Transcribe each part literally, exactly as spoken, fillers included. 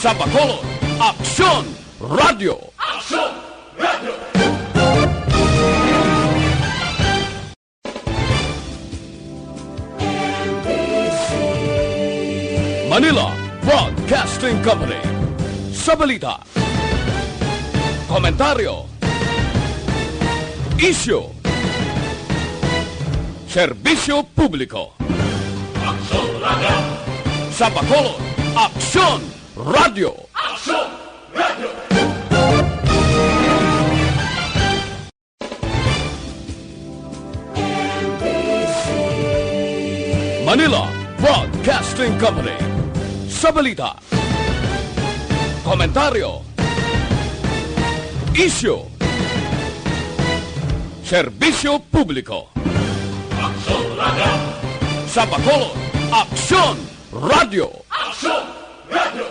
Sa Bacolod, Aksyon Radio. Aksyon Radio. Manila Broadcasting Company. Sa balita, komentaryo, isyu, serbisyo publiko. Aksyon Radio. Sa Bacolod, Aksyon Radio. Aksyon Radio. Manila Broadcasting Company. Sa balita, komentaryo, isyu, serbisyo publiko. Aksyon Radio. Sa Bacolod, Aksyon Radio. Aksyon Radio.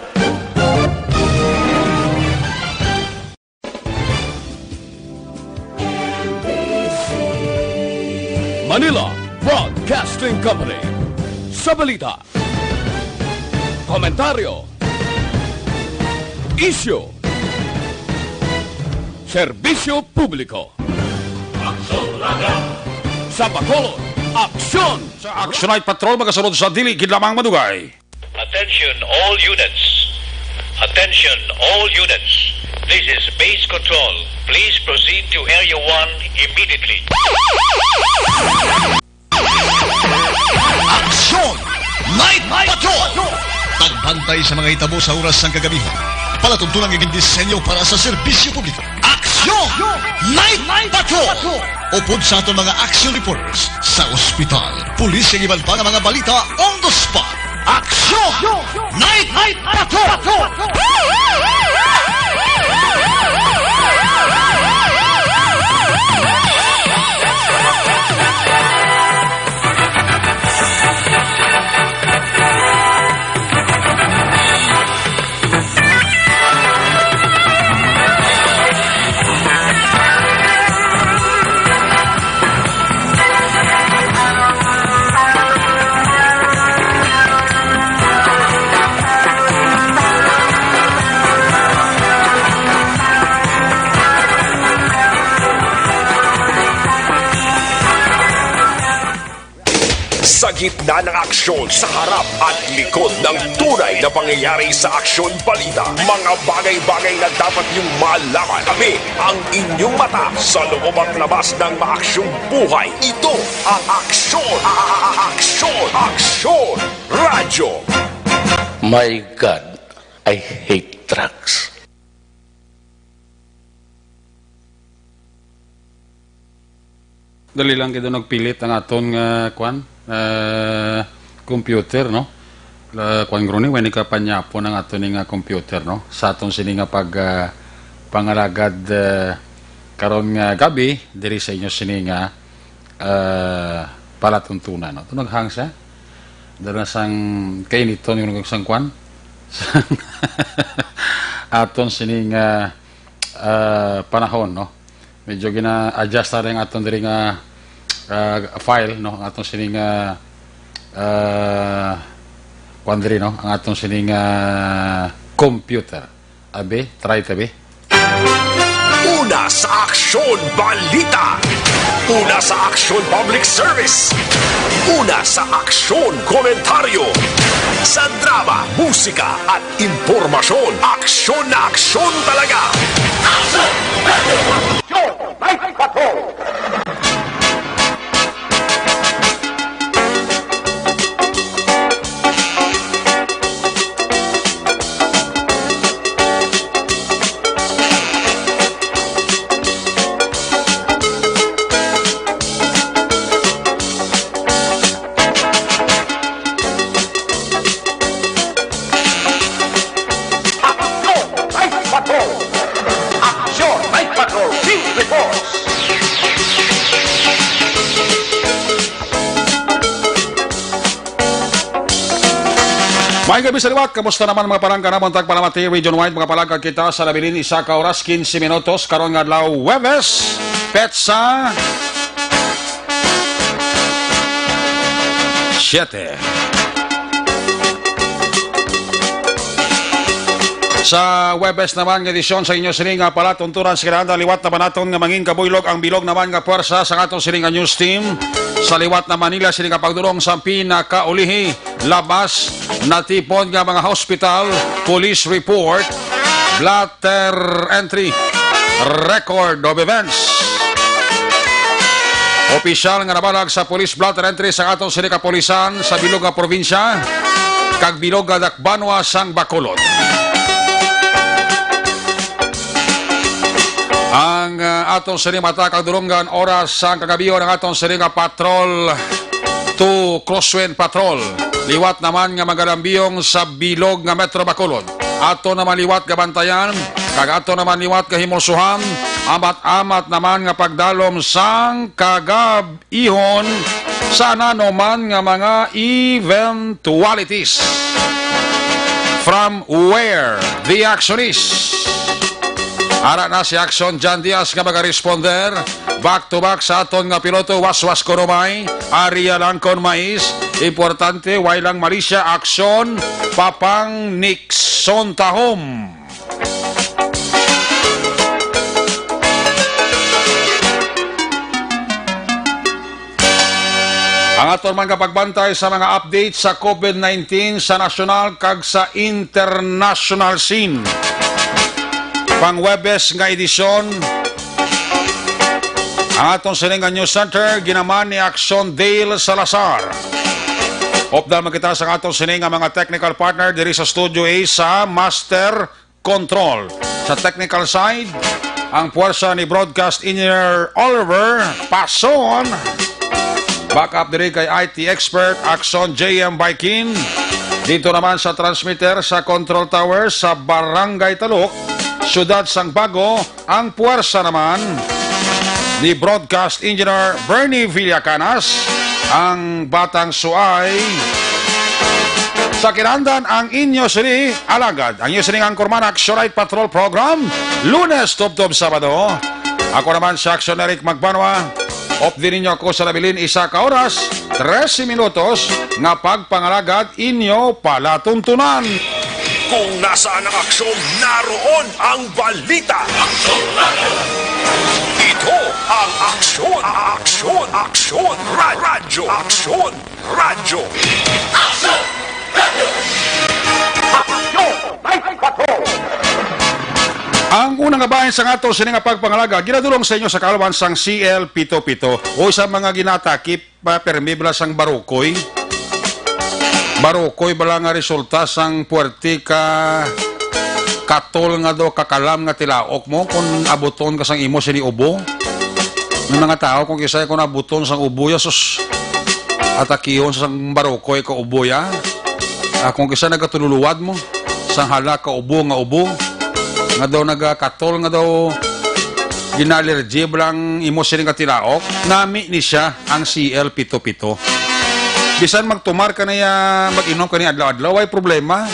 Manila Broadcasting Company. Sa balita, komentaryo, isyu, serbisyo publiko. Aksyon Radio. Sa Bacolod, Aksyon. Sa Action Night Patrol, magasunod sa dili gid lamang madugay. Attention all units. Attention all units. This is Base Control. Please proceed to Area one immediately. Aksyon Night Patrol. Pagbantay sa mga hitabo sa oras sang kagabihan. Palatuntunan nga gindisenyo para sa serbisyo publiko. Aksyon Night Patrol. Upod sa aton mga action reporters sa ospital, pulis, kag iban pa nga mga balita on the spot. Aksyon Night Patrol. Sa gitna ng aksyon, sa harap at likod ng tunay na pangyayari sa Aksyon Balita, mga bagay-bagay na dapat niyong malaman. Kami ang inyong mata sa loob at labas ng maaksyong buhay. Ito ang Aksyon, a-, a-, a-, Aksyon, Aksyon Radyo. My God, I hate trucks. Dali lang gid nagpilit ang aton nga, kwan, ah, computer, no? La, kwan, Ronnie, way ni kapanyapon ang aton ni nga computer, no? Sa aton sini nga pag, ah, pangalagad, ah, karon nga gabi diri sa inyo sini nga, ah, palatuntunan, no? Ito naghang siya. Dala sang kainiton yung sang kwan. Sang aton sini nga, ah, panahon, no? Medyo gina-adjust na rin aton diri nga, ah, file, no? Ang aton sini nga, ah, kwan diri, no? Ang aton sini nga computer. Abi, try tabi. Una sa Aksyon Balita. Una sa Aksyon Public Service. Una sa Aksyon Komentaryo. Sa drama, musika, at impormasyon, aksyon na aksyon talaga. Aksyon! Aksyon! Night Patrol! Aksyon Night Patrol! Aksyon Night Patrol! Field Reports! Maayong gabi sa liwat. Kamusta naman, mga palangga? Naman tagpalamati, region-wide, mga palangga, kita sa nabilin, isa ka oras, quince minutos, karon nga adlaw, Huwebes, petsa siete. Sa Huwebes naman nga edisyon sa inyo sini nga palatuntunan sa kinahanglan, liwat naman naton nga mangin kabuylog ang bilog naman nga pwersa sa aton sini nga news team. Sa liwat na Manila, sini nga pagdulong sa pinakaulihi, labas natipon nga mga hospital, police report, blotter entry, record of events. Opisyal nga nabalag sa police blotter entry sa aton sini kapulisan sa bilog nga probinsya kag bilog nga dakbanwa sang Bacolod. Ang, ah, aton sini mata kag dulonggan, oras sang kagabihon ang aton sini nga patrol to Crosswind Patrol. Liwat naman nga magalambiyong sa bilog nga Metro Bacolod. Ato naman liwat gabantayan, kag ato naman liwat gahimulsuhan, amat-amat naman nga pagdalom sang kagab-ihon sa nanuman nga mga eventualities. From where the action is. Ara na si Action John Diaz nga magaresponder. Back to back sa aton nga piloto, Waswas Kuno May, Aria Langkon Mais. Importante, way lang malisya, aksyon, Papang Nixon Tahom. Ang aton man nga pagbantay sa mga update sa COVID nineteen sa nasyonal kag sa international scene. Pang Huwebes nga edisyon, ang aton sini nga news center ginaman ni Action Dale Salazar. Updal man kita sa aton sini nga mga technical partner diri sa Studio A sa Master Control. Sa technical side, ang puwersa ni Broadcast Engineer Oliver Pason. Backup diri kay I T expert Axon J M Baikin. Dito naman sa transmitter sa control tower sa Barangay Talok, Siyudad sang Bago, ang puwersa naman ni Broadcast Engineer Bernie Villacanas, ang batang suay. Sa kinahanglan, ang inyo sini alagad, ang inyo sining anchorman, Action Night Patrol Program, Lunes tubtob Sabado. Ako naman si Action Eric Magbanwa. Updi ninyo ako sa nabilin isa ka oras, trese minutos nga pagpangalagad inyo palatuntunan. Kung nasaan ang aksyon, naroon ang balita. Ito ang Aksyon, Aksyon, Aksyon, Ra-, Radyo, Aksyon, Radyo. Aksyon! Night Patrol! Ang unang nga bahin sa aton sini nga pagpangalaga ginadulong sa inyo sa kaalwan sang C L pito pito o sa mga ginatakip pa permi bala sang barukoy. Barukoy bala nga resulta sang puwerte ka katol nga daw kakalam nga tilaok mo kung abuton ka sang imo sini ubo. May mga tao kung kisay kung abuton sang ubo ya, sus, atakihon sang barukoy ka ubo ya. Ah, kung kisa nagatululuwad mo sang hala ka ubo nga ubo, nga daw nagakatol nga daw ginalergy bala ang imo sini nga tilaok, nami ni siya ang C L pito pito. Bisan magtumar ka na ya, mag-inom ka ni adlaw-adlaw, way problema.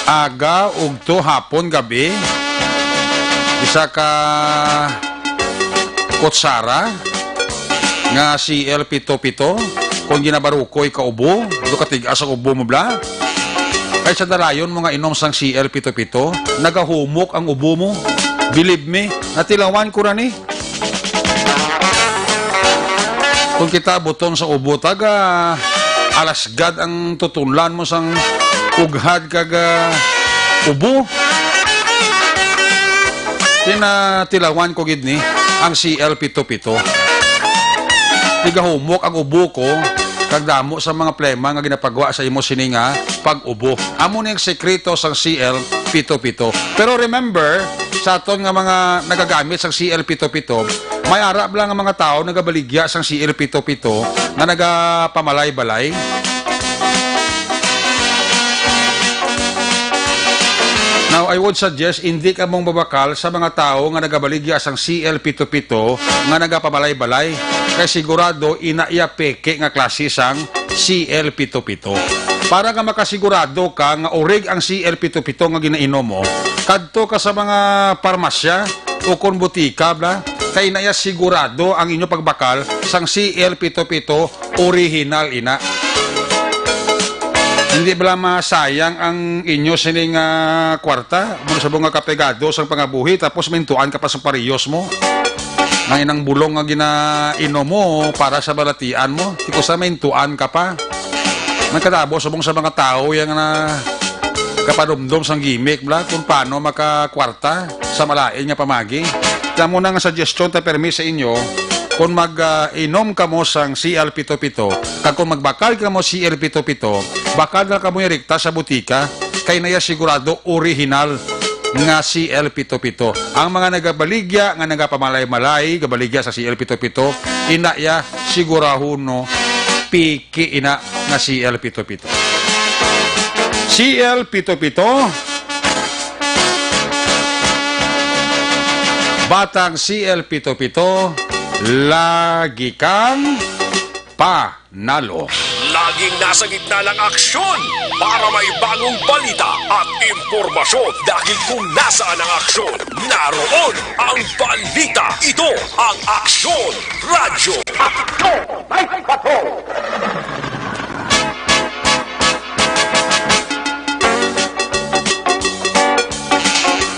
Aga, ugto, hapon, gabi, isa ka kutsara nga C L pito pito, kung ginabarukoy ka ubo, do katigas ang ubo mo, bla. Kay sa dalayon mo nga inom sang C L pito pito, nagahumok ang ubo mo. Believe me, natilawan ko na ni. Kung kita buton sa ubo, taga alasgad ang tutunlan mo sang ughad kag, ah, ubo. Tinatilawan ko gid ni ang C L pito pito. Nagahumok ang ubo ko, kag damo sa mga plema nga ginapagwa sa imo sini nga pag-ubo. Amo ni ang sekreto sang C L pito pito. Pero remember, sa aton nga mga nagagamit sang C L pito pito, may ara bala nga mga tawo nagabaligya sang C L pito pito nga nagapamalay-balay. Now, I would suggest, indi ka mong mabakal sa mga tawo nga nagabaligya sang C L pito pito nga nagapamalay-balay, kay sigurado ina iya peke nga klase sang C L pito pito. Para nga makasigurado ka nga urig ang C L pito pito nga ginainom mo, kadto ka sa mga parmasya o kon butika, bla, kay ina iya sigurado ang inyo pagbakal sang C L pito pito original ina. Hindi bala masayang ang inyo sining, ah, kwarta? Mo sa mga kapegado sang pangabuhi, tapos mintuan ka pa sa pariyos mo. Nga inang bulong nga ginainom mo para sa balatian mo, ti ko sa mintuan ka pa. Nagkatabo subong sa mga tawo yang na kapadumdom sang gimmick, bla, kung paano makakwarta sa malain nga pamagi. Kamo na nga suggestion ta permi sa inyo, kung mag, ah, inom kamo sang C L pito pito, kag kung magbakal kamo C L pito pito, bakal na kamo direkta sa butika, kay naya sigurado original nga C L pito pito. Ang mga nagabaligya nga nagapamalay-malay, gabaligya sa C L pito pito, ina ya sigurahon no, piki ina nga C L pito pito. C L pito pito, batang C L pito pito, lagi kang panalo. Laging nasa gitna ng aksyon para may bagong balita at impormasyon. Dahil kung nasaan ang aksyon, naroon ang balita. Ito ang Aksyon Radyo. Aksyon Night Patrol!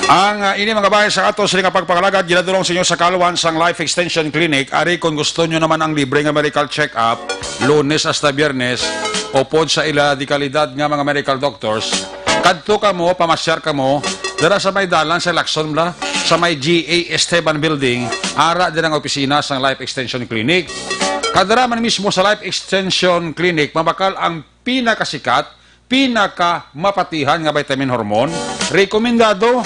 Ang, ah, ini, mga bahay, sa ato sila nga pagpangalagad, ginadulong sa inyo sa kaluan sang Life Extension Clinic. Ari, kung gusto nyo naman ang libre nga medical check-up, Lunes hasta Biyernes, upod sa ila dekalidad nga mga medical doctors, kadto kamo, pamasyar kamo dira sa may dalan sa Lacson, bla, sa may G A Esteban Building, ara din ang opisina sang Life Extension Clinic. Kadira man mismo sa Life Extension Clinic, mabakal ang pinakasikat, pinakamapatihan nga vitamin hormone, rekomendado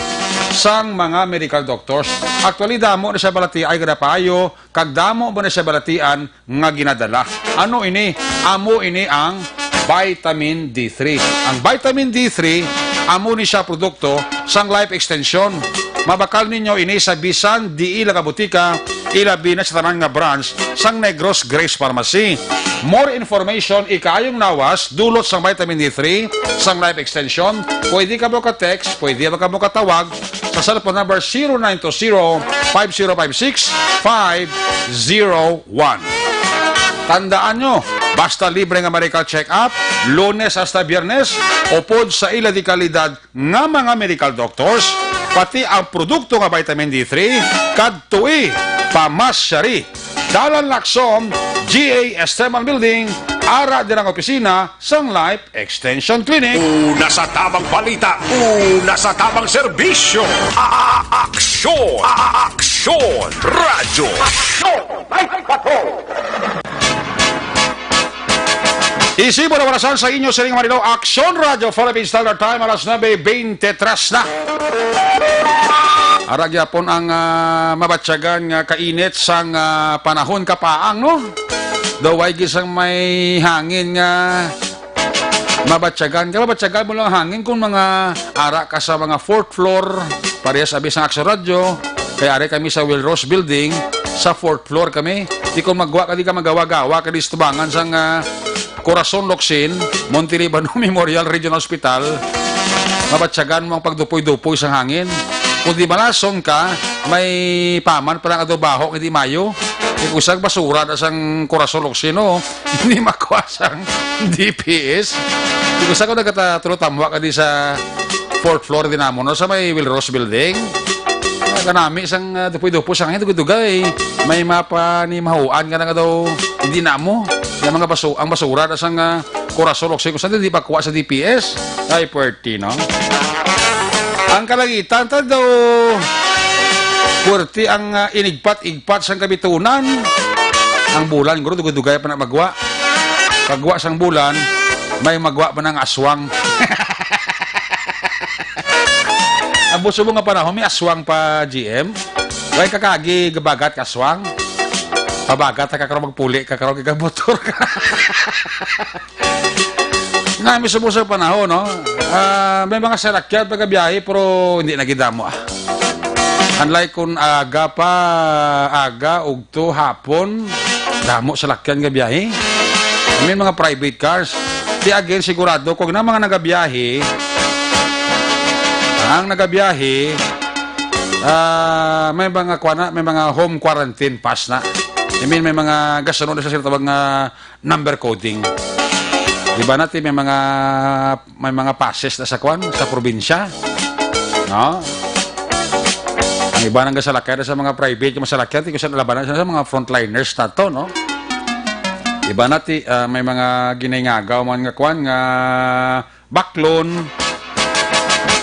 sang mga medical doctors. Actually, damo na siya balatiay nga napaayo, kag damo ba na siya balatian nga ginadala. Ano ini? Amo ini ang vitamin D three. Ang vitamin D three, amo ni siya produkto sang Life Extension. Mabakal ninyo ini sa bisan diin lang nga butika, ilabi na sa tanan nga branch sang Negros Grace Pharmacy. More information, ikaayong lawas, dulot sang vitamin D three, sang Life Extension, pwede ka mo ka-text, pwede ka mo katawag sa cellphone number zero nine two zero, five zero five six, five zero one. Tandaan nyo, basta libre nga medical check-up, Lunes hasta Biyernes, upod sa ila dekalidad nga mga medical doctors, pati ang produkto nga vitamin D three, kadtoi, pamasyari. Dalan Lacson, G A Esteban Building, ara din ang opisina sang Life Extension Clinic. Una sa tamang balita, una sa tamang serbisyo. A-, a-, aksyon, a-, a-, aksyon, radyo. Aksyon, Night Patrol. Isibo na orasan sa inyo sining Marilao, Aksyon Radyo Philippine Standard Time, alas nuebe bente tres na. Ara gyapon ang, ah, mabatyagan nga kainit sang, ah, panahon kapaang, no? Daw way gid sang may hangin nga mabatyagan. Kaya mabatyagan mo lang hangin kung mga ara ka sa mga fourth floor, parehas abi sang Aksyon Radyo. Kaya ari kami sa Will Rose Building, sa fourth floor kami. Di ko magwa ka, di ka magawa-gawa, kay di sa tubangan sang, ah, Corazon Locsin, Montelibano Memorial Regional Hospital. Mabatyagan mo ang pagdupoy-dupoy sang hangin. Kung di malason ka, may paman pa lang adobaho, hindi mayo. Ikusag basura na sang Corazon Locsin, no? Hindi makuha sang D P S. Ikusag ko nagkatatulo tamwa ka di sa fourth floor din namo, no? Sa may Will Rose Building. Kanami sang, ah, dupoy-dupoy sang hangin, dugay-dugay. May mapanimahuan ka na nga daw, hindi na mo. Yung mga baso-, ang basura na sang, ah, Corazon Locsin, kung saan di pa kuha sa D P S. Ay, puwerte, no? Ang kalangitan, ta daw, puwerte ang, ah, inigpat-igpat sang kabitunan. Ang bulan, guro, dugay-dugay pa na magwa. Pagwa sang bulan, may magwa pa ng aswang. Ang buso mo nga panahon, may aswang pa, G M. Way kakagi, gabagat ka aswang. Pabagat ka karon, magpuli ka karon, kay gamotor ka. Nami sa buso panahon, no? Ah, may mga salakyan pagkabiyahe, pero hindi na gid damo, ah. Unlike kung aga pa, aga, ugto, hapon, damo salakyan nga biyahe. I mean, mga private cars. Di again, sigurado, kung na mga nagabiyahe, ang nagabiyahe, ah, may mga, kuwan na, may mga home quarantine pass na. I mean, may mga gasunod na sa sila tawag nga number coding. Iba na ti may mga, may mga passes na sa kwan, sa probinsya. No? Ang iba nang gasalakyan na sa mga private, yung masalakyan, ti kung saan labanan sa mga frontliners na to, no? Iba na ti, ah, may mga ginangagaw man nga kwan, nga baklon.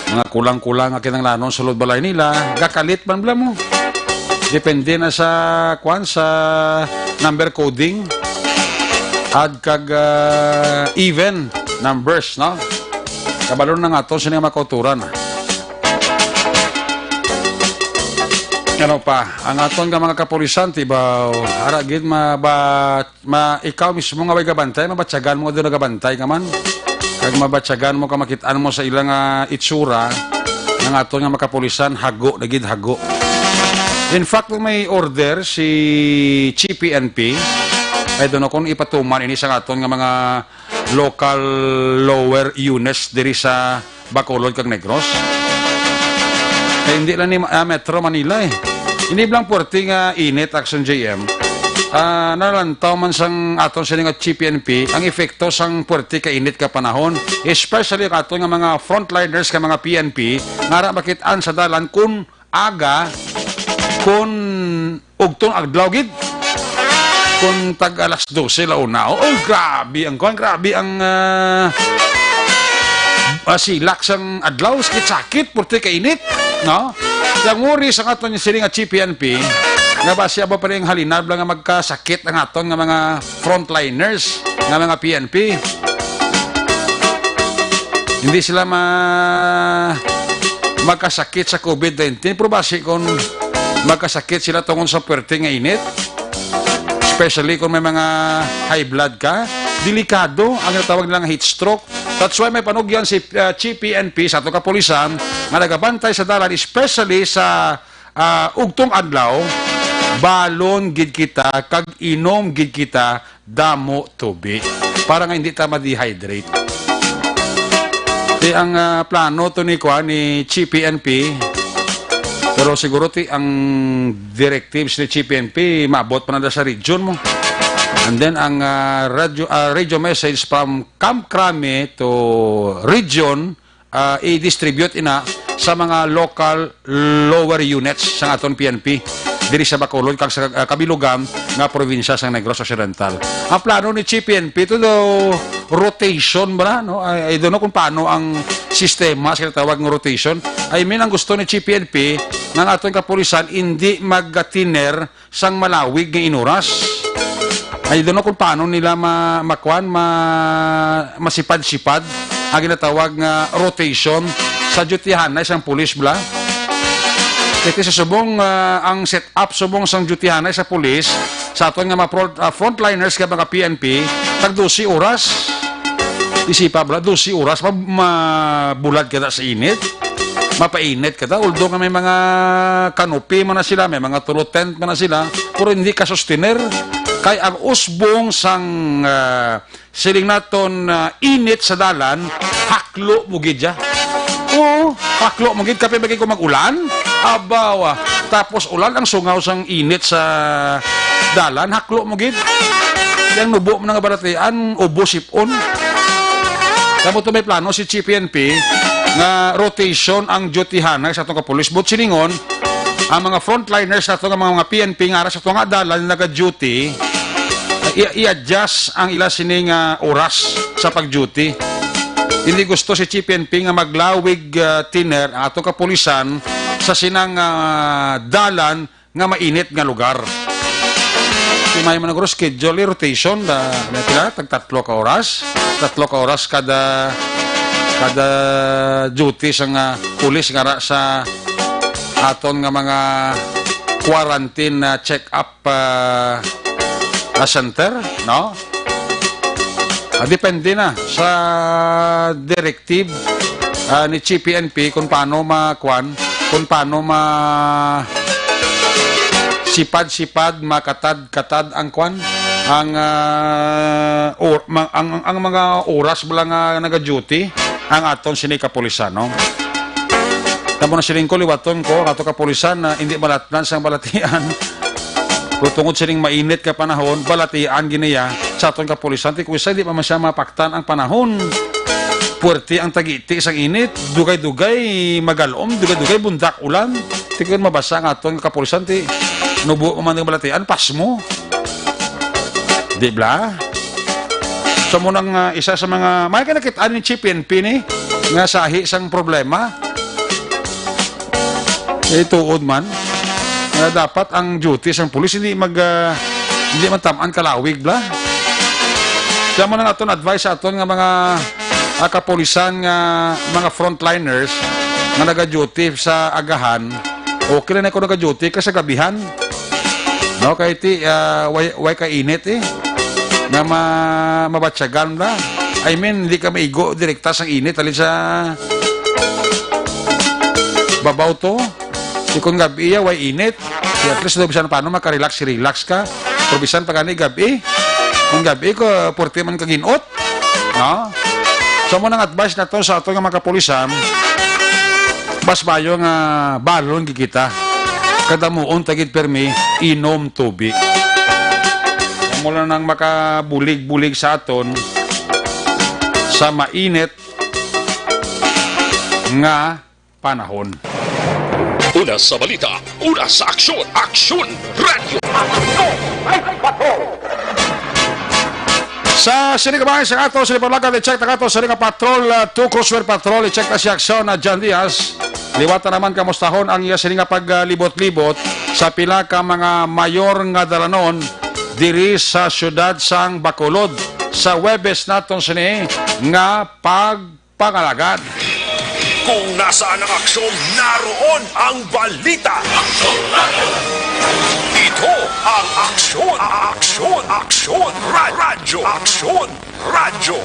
Mga kulang-kulang nga kinahanglanon sulod balay nila, gakalit man bala mo. Depende na sa, kwan, sa number coding. Add kag, ah, even numbers, no? Kabalo na nga aton sini nga makauturan. Ano pa? Ang aton nga mga kapulisan, tibaw, ara gid maba-, ma-, ikaw mismo nga way gabantay, mabatyagan mo nga doon nagabantay ka man. Kag mabatyagan mo ka makit-an mo sa ilang, ah, itsura, nga aton nga makapulisan, hago na gid, hago. In fact, kung may order si G P N P, ay doon akong ipatuman ini sa aton nga mga local lower units diri sa Bacolod kag Negros. Kay hindi lang ni, ah, Metro Manila eh. Hindi lang puwerte nga init, Action J M. Ah, nalantaw man sang aton sini nga G P N P ang epekto sang puwerte ka init ka panahon, especially ang aton nga mga frontliners ka mga P N P nga ara makit-an sa dalan kun aga, kun ugtong adlaw gid, kun tag alas dose la una. Oh, grabe ang kuwan, grabe ang, ah, ah, silak sang adlaw, sakit-sakit, puwerte ka init, no? Ang worry sa aton sini nga G P N P, nga basi aba pa rin halina bala nga magkasakit ang aton nga mga frontliners, nga mga P N P. Hindi sila ma-, magkasakit sa COVID nineteen, pero basi kung magkasakit sila tungod sa puwerte nga init, especially kung may mga high blood ka, delikado ang ginatawag nilang heat stroke. That's why may panugyan si, ah, G P N P sa ato kapulisan nga nagabantay sa dalan, especially sa, ah, ugtong adlaw, balon gid kita kag inom gid kita damo tubi para nga hindi ta ma-dehydrate. Di ang, ah, plano to ni kuan, ni G P N P, pero siguro ti ang directives ni G P N P maabot pa na sa region mo. And then ang, ah, radio, ah, radio message from Camp Crame to region, ah, i-distribute ina sa mga local lower units sa aton P N P diri sa Bacolod kag sa, ah, kabilugan nga probinsya sa Negros Occidental. Ang plano ni G P N P to daw rotation ba, no? I, I don't know kung paano ang sistema sa tawag ng rotation. I mean, ang gusto ni G P N P nga ang aton kapulisan hindi magtiner sang malawig nga inuras. I don't know kung paano nila ma-, makuan, ma-, masipad-sipad ang ginatawag nga rotation sa dutihanay sang pulis bala. Kay sa subong, ah, ang setup subong sang dutihanay sa pulis sa aton nga mga front-, ah, frontliners nga mga P N P, tag dose oras. Isipa bala, dose oras, ma-, mabulad ka na sa init. Mapainit ka ta. Although nga may mga canopy man na sila, may mga tulo tent man na sila, pero hindi ka sustener. Kay ang usbong sang, ah, siling naton, ah, init sa dalan, haklo mo gid ya. Oo, haklo mo gid. Kapin ba gid kung mag-ulan? Abaw, ah. Tapos ulan ang sungaw sang init sa dalan, haklo mo gid. Yang nubo mo nga balatian, ubo sipon. Kamo to may plano si G P N P nga rotation ang dutihanay sa atong kapulis. But siningon, ang mga frontliners sa atong mga, mga P N P nga ara sa atong nga dalan naga-duty, i-, i-adjust ang ila sini nga oras sa pag-duty. Hindi gusto si G P N P nga maglawig, ah, tiner ang atong kapulisan sa sinang, ah, dalan nga mainit nga lugar. Si may man nag-schedule, eh, rotation, da, may pila, tag tatlo ka oras. Tatlo ka oras kada, kada duty sa nga pulis nga ra sa aton nga mga quarantine na check-up, ah, ah, center, no? Ah, depende na sa directive, ah, ni G P N P kung paano ma-, kwan, kung paano ma-, sipad-sipad, makatad-katad ang kwan, ang, ah, or-, ma-, ang, ang, ang mga oras bala nga naga-duty ang aton sini kapulisan, no? Tamo na siling ko, liwaton ko, ang ato kapulisan na hindi malatnan sang balatian. Pero tungod sining mainit ka panahon, balatian giniya. sa aton kapulisan, ti kung sa di pa man siya mapaktan ang panahon. Puwerte ang tagiti sang init, dugay-dugay magalom, dugay-dugay bundak ulan. Ti kung mabasa nga aton kapulisan, ti nubo man ang balatian, pasmo. Di bla? So, mo nang, ah, isa sa mga, may ka nakita ni Chief P N P ni, nga sahi sang problema. Eh, tuod man. Nga dapat ang duty sang pulis hindi mag, ah, hindi man tamaan kalawig, bla. Kaya mo nang aton advice sa aton nga mga, ah, kapulisan nga mga frontliners nga nagaduty sa agahan, okay lang na kung nagaduty ka sa gabihan. No, kay ti, ah, way, way ka init eh. Nga ma, mabatyagan bla. I mean, hindi ka maigo direkta sang init halin sa babaw to. Di kung gabi iya, way init. Di at least, do, bisan paano, makarelax, relax ka. Pero bisan pa gani gabi, kung gabi ko, purti man kaginot. No? So, mo nang advice na to sa ato nga mga kapulisan, mas bayo nga balon gid kita. Kadamuon ta gid permi inom tubi. Mo lang nang makabulig-bulig sa aton sa mainit nga panahon. Una sa balita, una sa aksyon, Aksyon Radyo. Sa sini kabay sa ato, sa Lipaulagan, i-check na ato sa nga patrol, ah, two Cruiser Patrol, i-check na si Aksyon na John Diaz. Liwat na naman kamustahon ang iya sini nga paglibot-libot sa pila ka mga mayor nga dalanon diri sa siyudad sang Bacolod sa Huwebes naton sini nga pag pangalagad. Kung nasaan ang aksyon, naroon ang balita. Ito ang Aksyon, Aksyon, Aksyon, Ra-, Radyo, Aksyon, Radyo.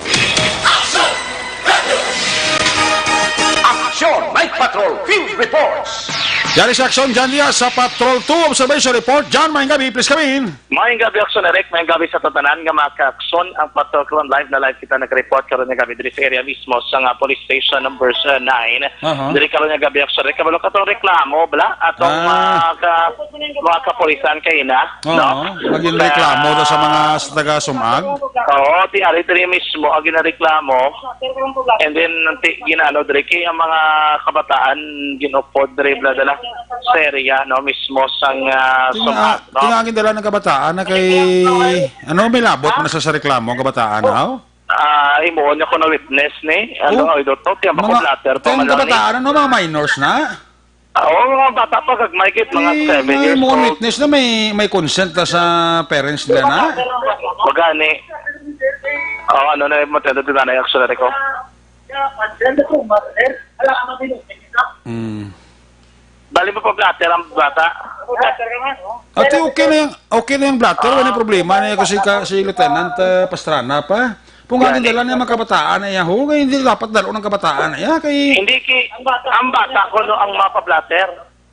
Aksyon Night Patrol Field Reports. Yari sa Aksyon, John Diaz sa Patrol two Observation Report. John, maayong gabi, please come in. Maayong gabi, Aksyon Eric. Maayong gabi sa tanan nga mga ka-aksyon. Ang Patrol Karon live na live kita nag-report karon nga gabi diri sa area mismo sa nga police station number nine. Aha. Diri karon nga gabi, Aksyon Eric. Kabalo ka tong reklamo, bla? Atong Ah. mga ka-, mga kapulisan kaina, Oo, no? Maging Sa reklamo daw sa mga, sa taga Sumag? Oo, ti ari diri mismo ang ginareklamo. And then, ti, ginano diri kay ang mga kabataan ginupod diri, bla, dala sa area, no, mismo sang, ah, Tinga-, Sumag, no? Tinga ang dala ng kabataan na kay, ano, may labot mo na sa, sa reklamo ang kabataan, aw? Ah, himuon niya ko na witness ni, ano, Oh. Ay, Doto, tiyan pa ko Mga, blatter pa kay ang man lang ni. Kabataan, ano, mga minors na? Ah, oo, mga bata pa, gagmay gid, mga Eh, seven may years mga old. Witness na may, may consent na sa parents nila na? Magani. Oh, ano na yung matendo doon na yung aksyon ko? Hmm. Bali mo pa blatter ang bata? Ate, okay na yung, okay na yung blatter, wala Ah. problema na yung kasi ka, si Lieutenant, ah, Pastrana pa. Kung Gani. Ang dala niya mga kabataan na yan, ho, kaya hindi dapat dalo ng kabataan na yan, kay Hindi ki-, ang bata ko no ang mapablatter.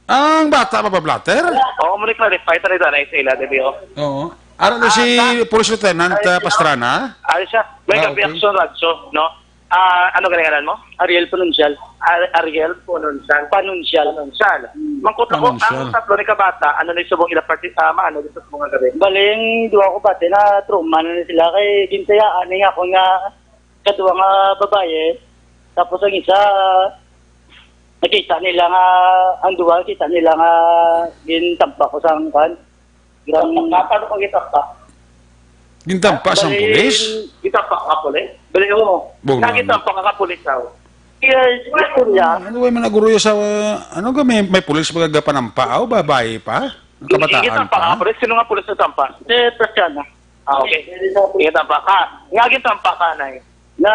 Ang bata mapablatter? Oo, mo ni clarify, tali na sa ila, Debbie, oh. Oo. Ara na Ah, si sa Police Lieutenant, Ay, ah, Pastrana? Ay, siya. May Ah, gabi okay. Aksyon Radyo, no? Ah, ano galing ngalan mo? Ariel Panunsial. Ar-, Ariel Panunsial. Panunsial. Panunsial. Hmm. Mangkot ako, Panunsial. Ang tatlo ni kabata, ano na yung subong ila parti-, ah, maano dito sa mga gabi? Baling duha ko bati na trauma na sila kay gintayaan ni ako nga kaduha nga babaye. Tapos ang isa, nakita nila nga, ang duha, nakita nila nga gintampa ko sa kuwan. Gintampa ka? Paano ka gintampa? Gintampa sang Bali, pulis? Gintampa ka pulis? Bali, oo. Bugnaw. Nagintampa ka ka pulis, aw? Yes, istorya. Ano ba yung managuruyo sa, uh, ano ka, may, may pulis ba gagapanampa, aw, babae pa? Kabataan Gintampa pa? Ka pulis? Sino nga pulis na tampa? Si Presiana. Ah, okay. Gintampa ka. Nga gintampa ka, nay? Na,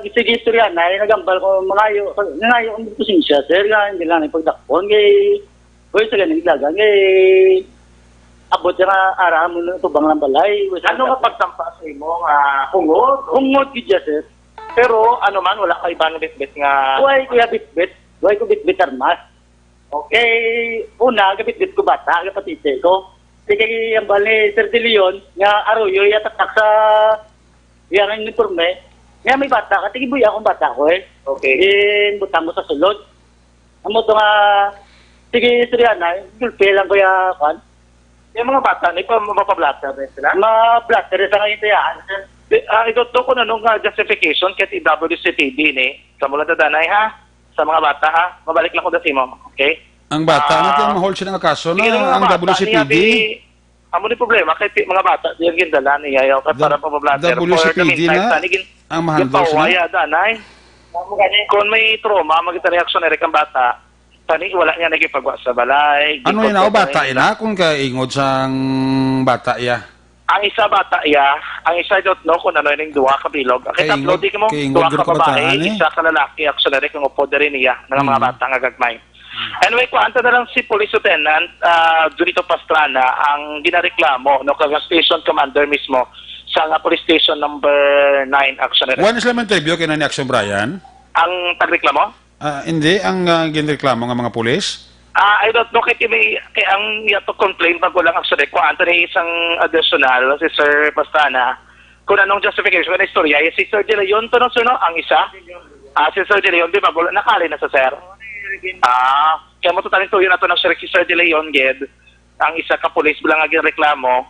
sige, istorya na, eh, nagambal ko, mangayo, nangayo ang konsensya, sir, nga hindi lang ipagdakpon, kay, uy, sa ganing dagan, kay, abot siya nga, ara mo na tubang ng balay, uy, sa Ano nga dagan. Pagtampa sa imo nga hungod? Hungod gid siya, sir. Pero, ano man, wala ka ibang bitbit nga Why, kuya, bitbit? Why ko bitbit armas? Okay. Una, gabitbit ko bata, gapatite ko. Sige, ang bali, Sir De Leon, nga Arroyo, yatatak sa Yang uniforme, nga may bata ka, tigibuya akong bata ko eh. Okay. Ginbutang ko sa sulod. Amo to nga, sige, istorya na, gulpi lang ko ya, kwan. Yung mga bata, ni pa mapablatter na sila? Ma-blotter sa ngayon kaya. Di, ah, I don't know kung anong, ah, justification kahit i-W C P D ni. Sa mula na danay, ha? Sa mga bata, ha? Mabalik lang ko sa imo. Okay? Ang bata na Ah, kaya mahol siya ng kaso na sige, mga ang bata, W C P D. Niya, di, amo ni problema kay ti-, mga bata, di ang gindala niya, yaw, kay Da-, para pabablatter. For the W C P D meantime, na tani gin-, ang mahandle sila? Gipawaya, danay. Kung may trauma, magita reaksyon na rin ang bata, tani wala niya nagipagwa sa balay. Ano gipag-, yun, ako, bata tani ina? Kung kaingod sang bata iya? Ang isa bata iya, ang isa, I don't know kung ano yung duha ka bilog. Ang Kay tatlo, ingod, di mo, kay ingod duha ka gud ka babae, bataan, eh. Isa ka lalaki, actually, kung upod diri niya, nga mga Hmm. bata nga gagmay. Hmm. Anyway, kuwanta na lang si Police Lieutenant, ah, Junito Pastrana, ang ginareklamo, no, kag ang station commander mismo sa nga police station number nine, actually. One sila man interview kay na ni Action Brian? Ang pagreklamo? Ah, hindi, ang, ah, ginreklamo nga mga pulis? Ah, I don't know, kay may, kay ang yato complaint bago lang, actually, kuwanta ni isang additional, si Sir Pastrana, kung anong justification na istorya, si Sir De Leon to, no, sir, no? Ang isa, ah, si Sir De Leon, di ba, wala, nakali na sa sir? Ah, kaya mo to, tayo na to, no, sir, si Sir De Leon, gid, ang isa ka pulis, wala nga ginreklamo,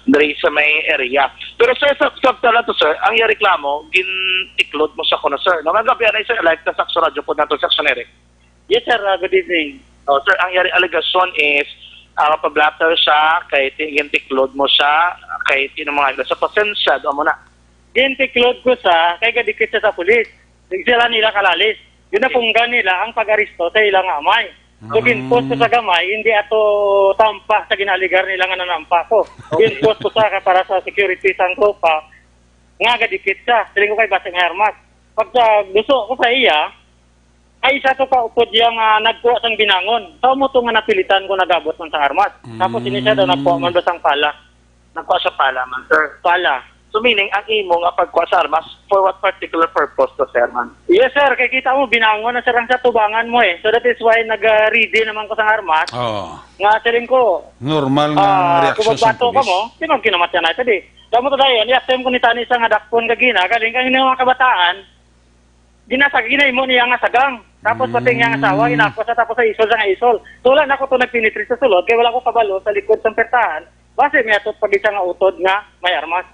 diri sa may area. Pero, sir, sa, sa pala to, sir, ang iya reklamo, gintiklod mo sa kuno, sir. No, nga gabi, anay, sir, live ka sa Action Radio po nato sa Action Eric. Yes, sir. Ah, good evening. Oh, sir, ang yari alegasyon is, ah, pablatter siya, kay ti-, gintiklod mo siya, kay ti-, mga sa pasensya, doon mo na. Gintiklod ko sa, kay gadikit siya sa pulis. Sila nila kalalis. Yun na Okay. punggan nila ang pag-aristo sa ilang amay. So, Mm. ginpost ko sa gamay, hindi ato tampa sa ginaligar nila nga nanampa ko. Okay. Ginpost ko sa para sa security sang tropa, nga gadikit siya. Siling ko kay basi may armas. Pagka gusto ko sa iya, ay isa to ka upod iya nga nagkuha sang binangon. Sa mo to nga napilitan ko nagabot man sa armas. Tapos ini siya daw Mm. nagkuha man ba sang pala. Nagkuha siya pala man, sir. Pala. So, meaning, ang imo nga pagkuha sa armas, for what particular purpose to, sir, man? Yes, sir. Kay kita mo, binangon na, sir, ang sa tubangan mo, eh. So, that is why nag-ready naman ko sa armas. Oo. Nga, siling ko, Normal nga ah, reaksyon kung sa magbato ka pulis. Mo, di man kinamatyan na ito, di. Damo to dayon, i-attempt ko ni tani sa nga dakpon kagina, galing kang mga kabataan, ginasag-, ginahimo niya nga sagang. Tapos pati niya nga asawa, Mm. inako sa tapos sa isol sa nga isol. So, wala na ko to nagpenetrate sa sulod, kay wala ko kabalo sa likod sa pertahan. Base may ato pag isa nga utod nga may armas.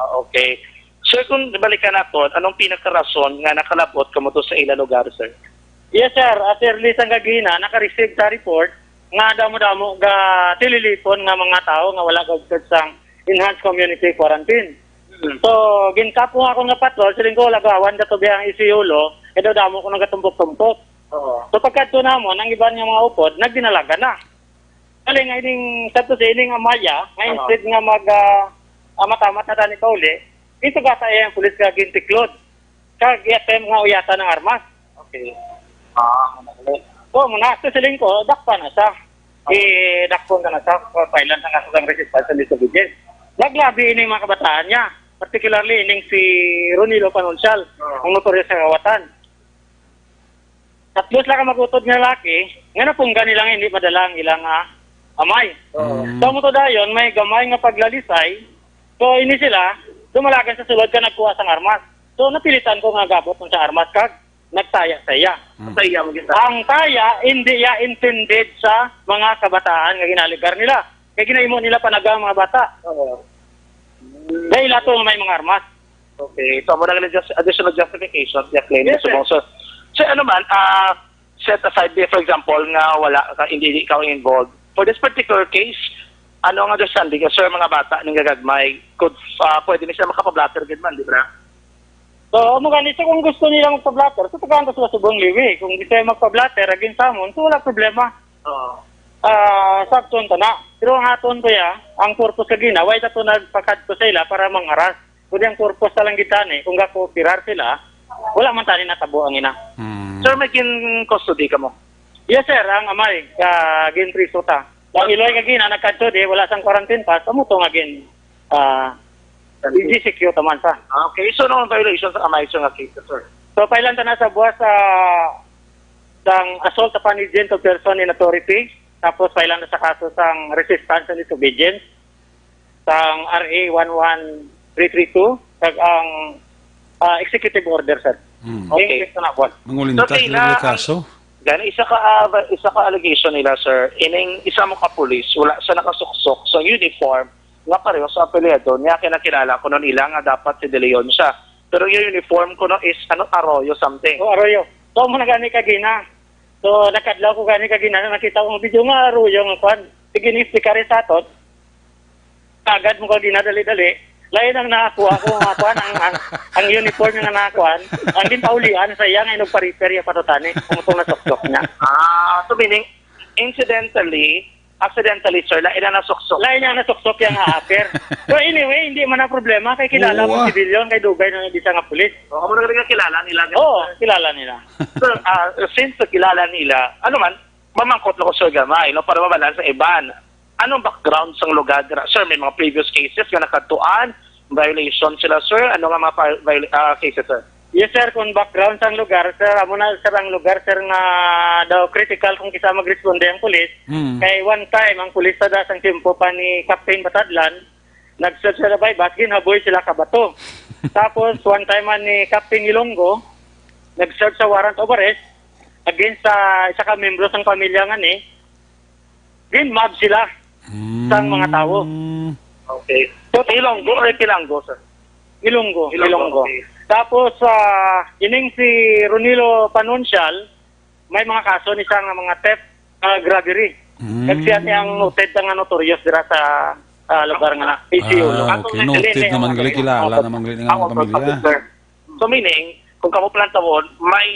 Ah, okay. Sir, kung balikan nato, anong pinakarason nga nakalabot kamo to sa ila lugar, sir? Yes, sir. As early sa gagina, naka-receive sa report nga damo-damo ga tililipon nga mga tao nga wala gaubsod sang enhanced community quarantine. Mm. So, ginkapo nga ako nga patrol, siling ko, lagawan ka to biyang isiulo, kay daw damo ko nagatumpok-tumpok. Oo. So, pagkadto namon, ang iban nga mga upod, nagdinalagan na. Kali nga ining, sad to say, ining amaya, nga Oo. instead nga mag, ah, ah, matamat na tani pauli, ito gata iya ang pulis ka gintiklod. Kag i-attempt nga uyatan ang armas. Okay. Ah, ano na. So, muna, sa siling ko, dakpan na siya. Okay. Idakpon ka na siya, pa-file-an sa kaso sang resistance and disobedience. Naglabi ini mga kabataan niya, particularly ining si Ronilo Panuncial, Oo. ang notorious sa kawatan. Tatlo sila ka magutod nga lalaki, nga napunggan nila nga hindi madala ang ilang, ah, amay. Oo. Mm. Sa mo to dayon, may gamay nga paglalisay. So, ini sila, dumalagan sa sulod ka nagkuha sang armas. So, napilitan ko nga gabot man sa armas kag nagtaya sa iya. Mm. Sa iya, magkita. Ang taya, hindi iya intended sa mga kabataan nga ginaligar nila. Kay ginahimo nila panagang mga bata. Oo. Dahil ato nga may mga armas. Okay. So, muna nga just, additional justification, siya claim Yes, sa sir. Mga, sir. Sir, ano man, ah, set aside, for example, nga wala ka, hindi, hindi ka involved. For this particular case, ano ang understanding, sir, mga bata ning gagagmay, could, ah, pwede ni sila makapablatter gid man, di ba? So, amo gani, so, kung gusto nila magpa-blotter, so, tagaan ko sila subong liwi. Kung gusto nila magpa-blotter, against sa amon, so, wala problema. Oo. Ah, sa aton ta na. Pero ang aton to ya, ang purpose kagina, why ta to nagpakadto sa ila para mangaras? Kundi ang purpose ta lang gid tani, kung gakooperar sila, wala man tani natabo ang ina. Hmm. Sir, may gin-custody ka mo? Yes, sir, ang amay, ah, ginpriso ta. Ang iloy kagina, nagkadto di, wala sang quarantine pass, amo to nga gin, ah, G C Q taman sa. Ah, okay, so no violation sa amay, sir, nga case, sir? So, pailan ta na sa buwas sa, sang assault upon agent of person in authority, tapos pailan na sa kaso sang resistance and disobedience, sang R A one one three three two, kag ang, ah, executive order, sir. Hmm. Okay. English na, boss. Mangulintas Okay, sila na, ng kaso. Gani, isa ka, ah, ba- isa ka allegation nila, sir, ining isa mo ka pulis, wala siya nakasuksok sa uniform nga pareho sa apelyido niya, kinakilala ko nun ila nga dapat si De Leon siya. Pero yung uniform ko no is ano, Arroyo something. O, Arroyo. So, mo na gani kagina. So, nakadlaw ko gani kagina, nakita ko ang video nga Arroyo nga kwan. Sige, ni speaker sa aton. Agad mo kagina, dali-dali. Lain ang nakakuha ko nga kwan, ang, ang, ang uniform nga nakakuan. Ang ginpaulian sa iya nga inugpa-repair iya patutani. Kung itong nasuksok niya. Ah, so meaning, incidentally, accidentally, sir, lain na nasuksok. Lain niya nasuksok iya nga upper. So anyway, hindi man ang problema. Kay kilala mo, ah, civilian, kay dugay na di siya nga pulis. Oo, mo na nga kilala nila. Oo, kilala nila. Sir, ah, since kilala nila, ano man, mamangkot lang ko, sir, gamay, no, para mabalaan sa iban. Anong background sang lugar dira, sir? May mga previous cases nga nakadtuan, violation sila, sir? Ano nga mga pa- viola- ah, cases, sir? Yes, sir. Kung background sang lugar, sir, amo na, sir, ang lugar, sir, nga daw critical kung kisa magresponde ang pulis. Hmm. Kay one time, ang pulis sa dasang tiempo pa ni Captain Batadlan, nag-search sila by bus, ginhaboy sila ka bato. Tapos, one time man ni Captain Ilonggo, nag-search sa warrant of arrest against sa isa ka membro sang pamilya nga ni, ginmab sila sang mga tawo. Mm. Okay. So, Ilonggo or Pilanggo, sir? Ilonggo, Ilonggo, Ilonggo. Okay. Tapos, ah, ining si Ronilo Panuncial, may mga kaso ni siya nga mga theft, ah, grabbery. Mm. Kag siya ni ang noted nga notorious dira sa, ah, lugar nga na, P C U, no? Ah, okay. Noted naman gali, kilala naman gali nga pamilya. Sir. So, meaning, kung kamo plantawon, may,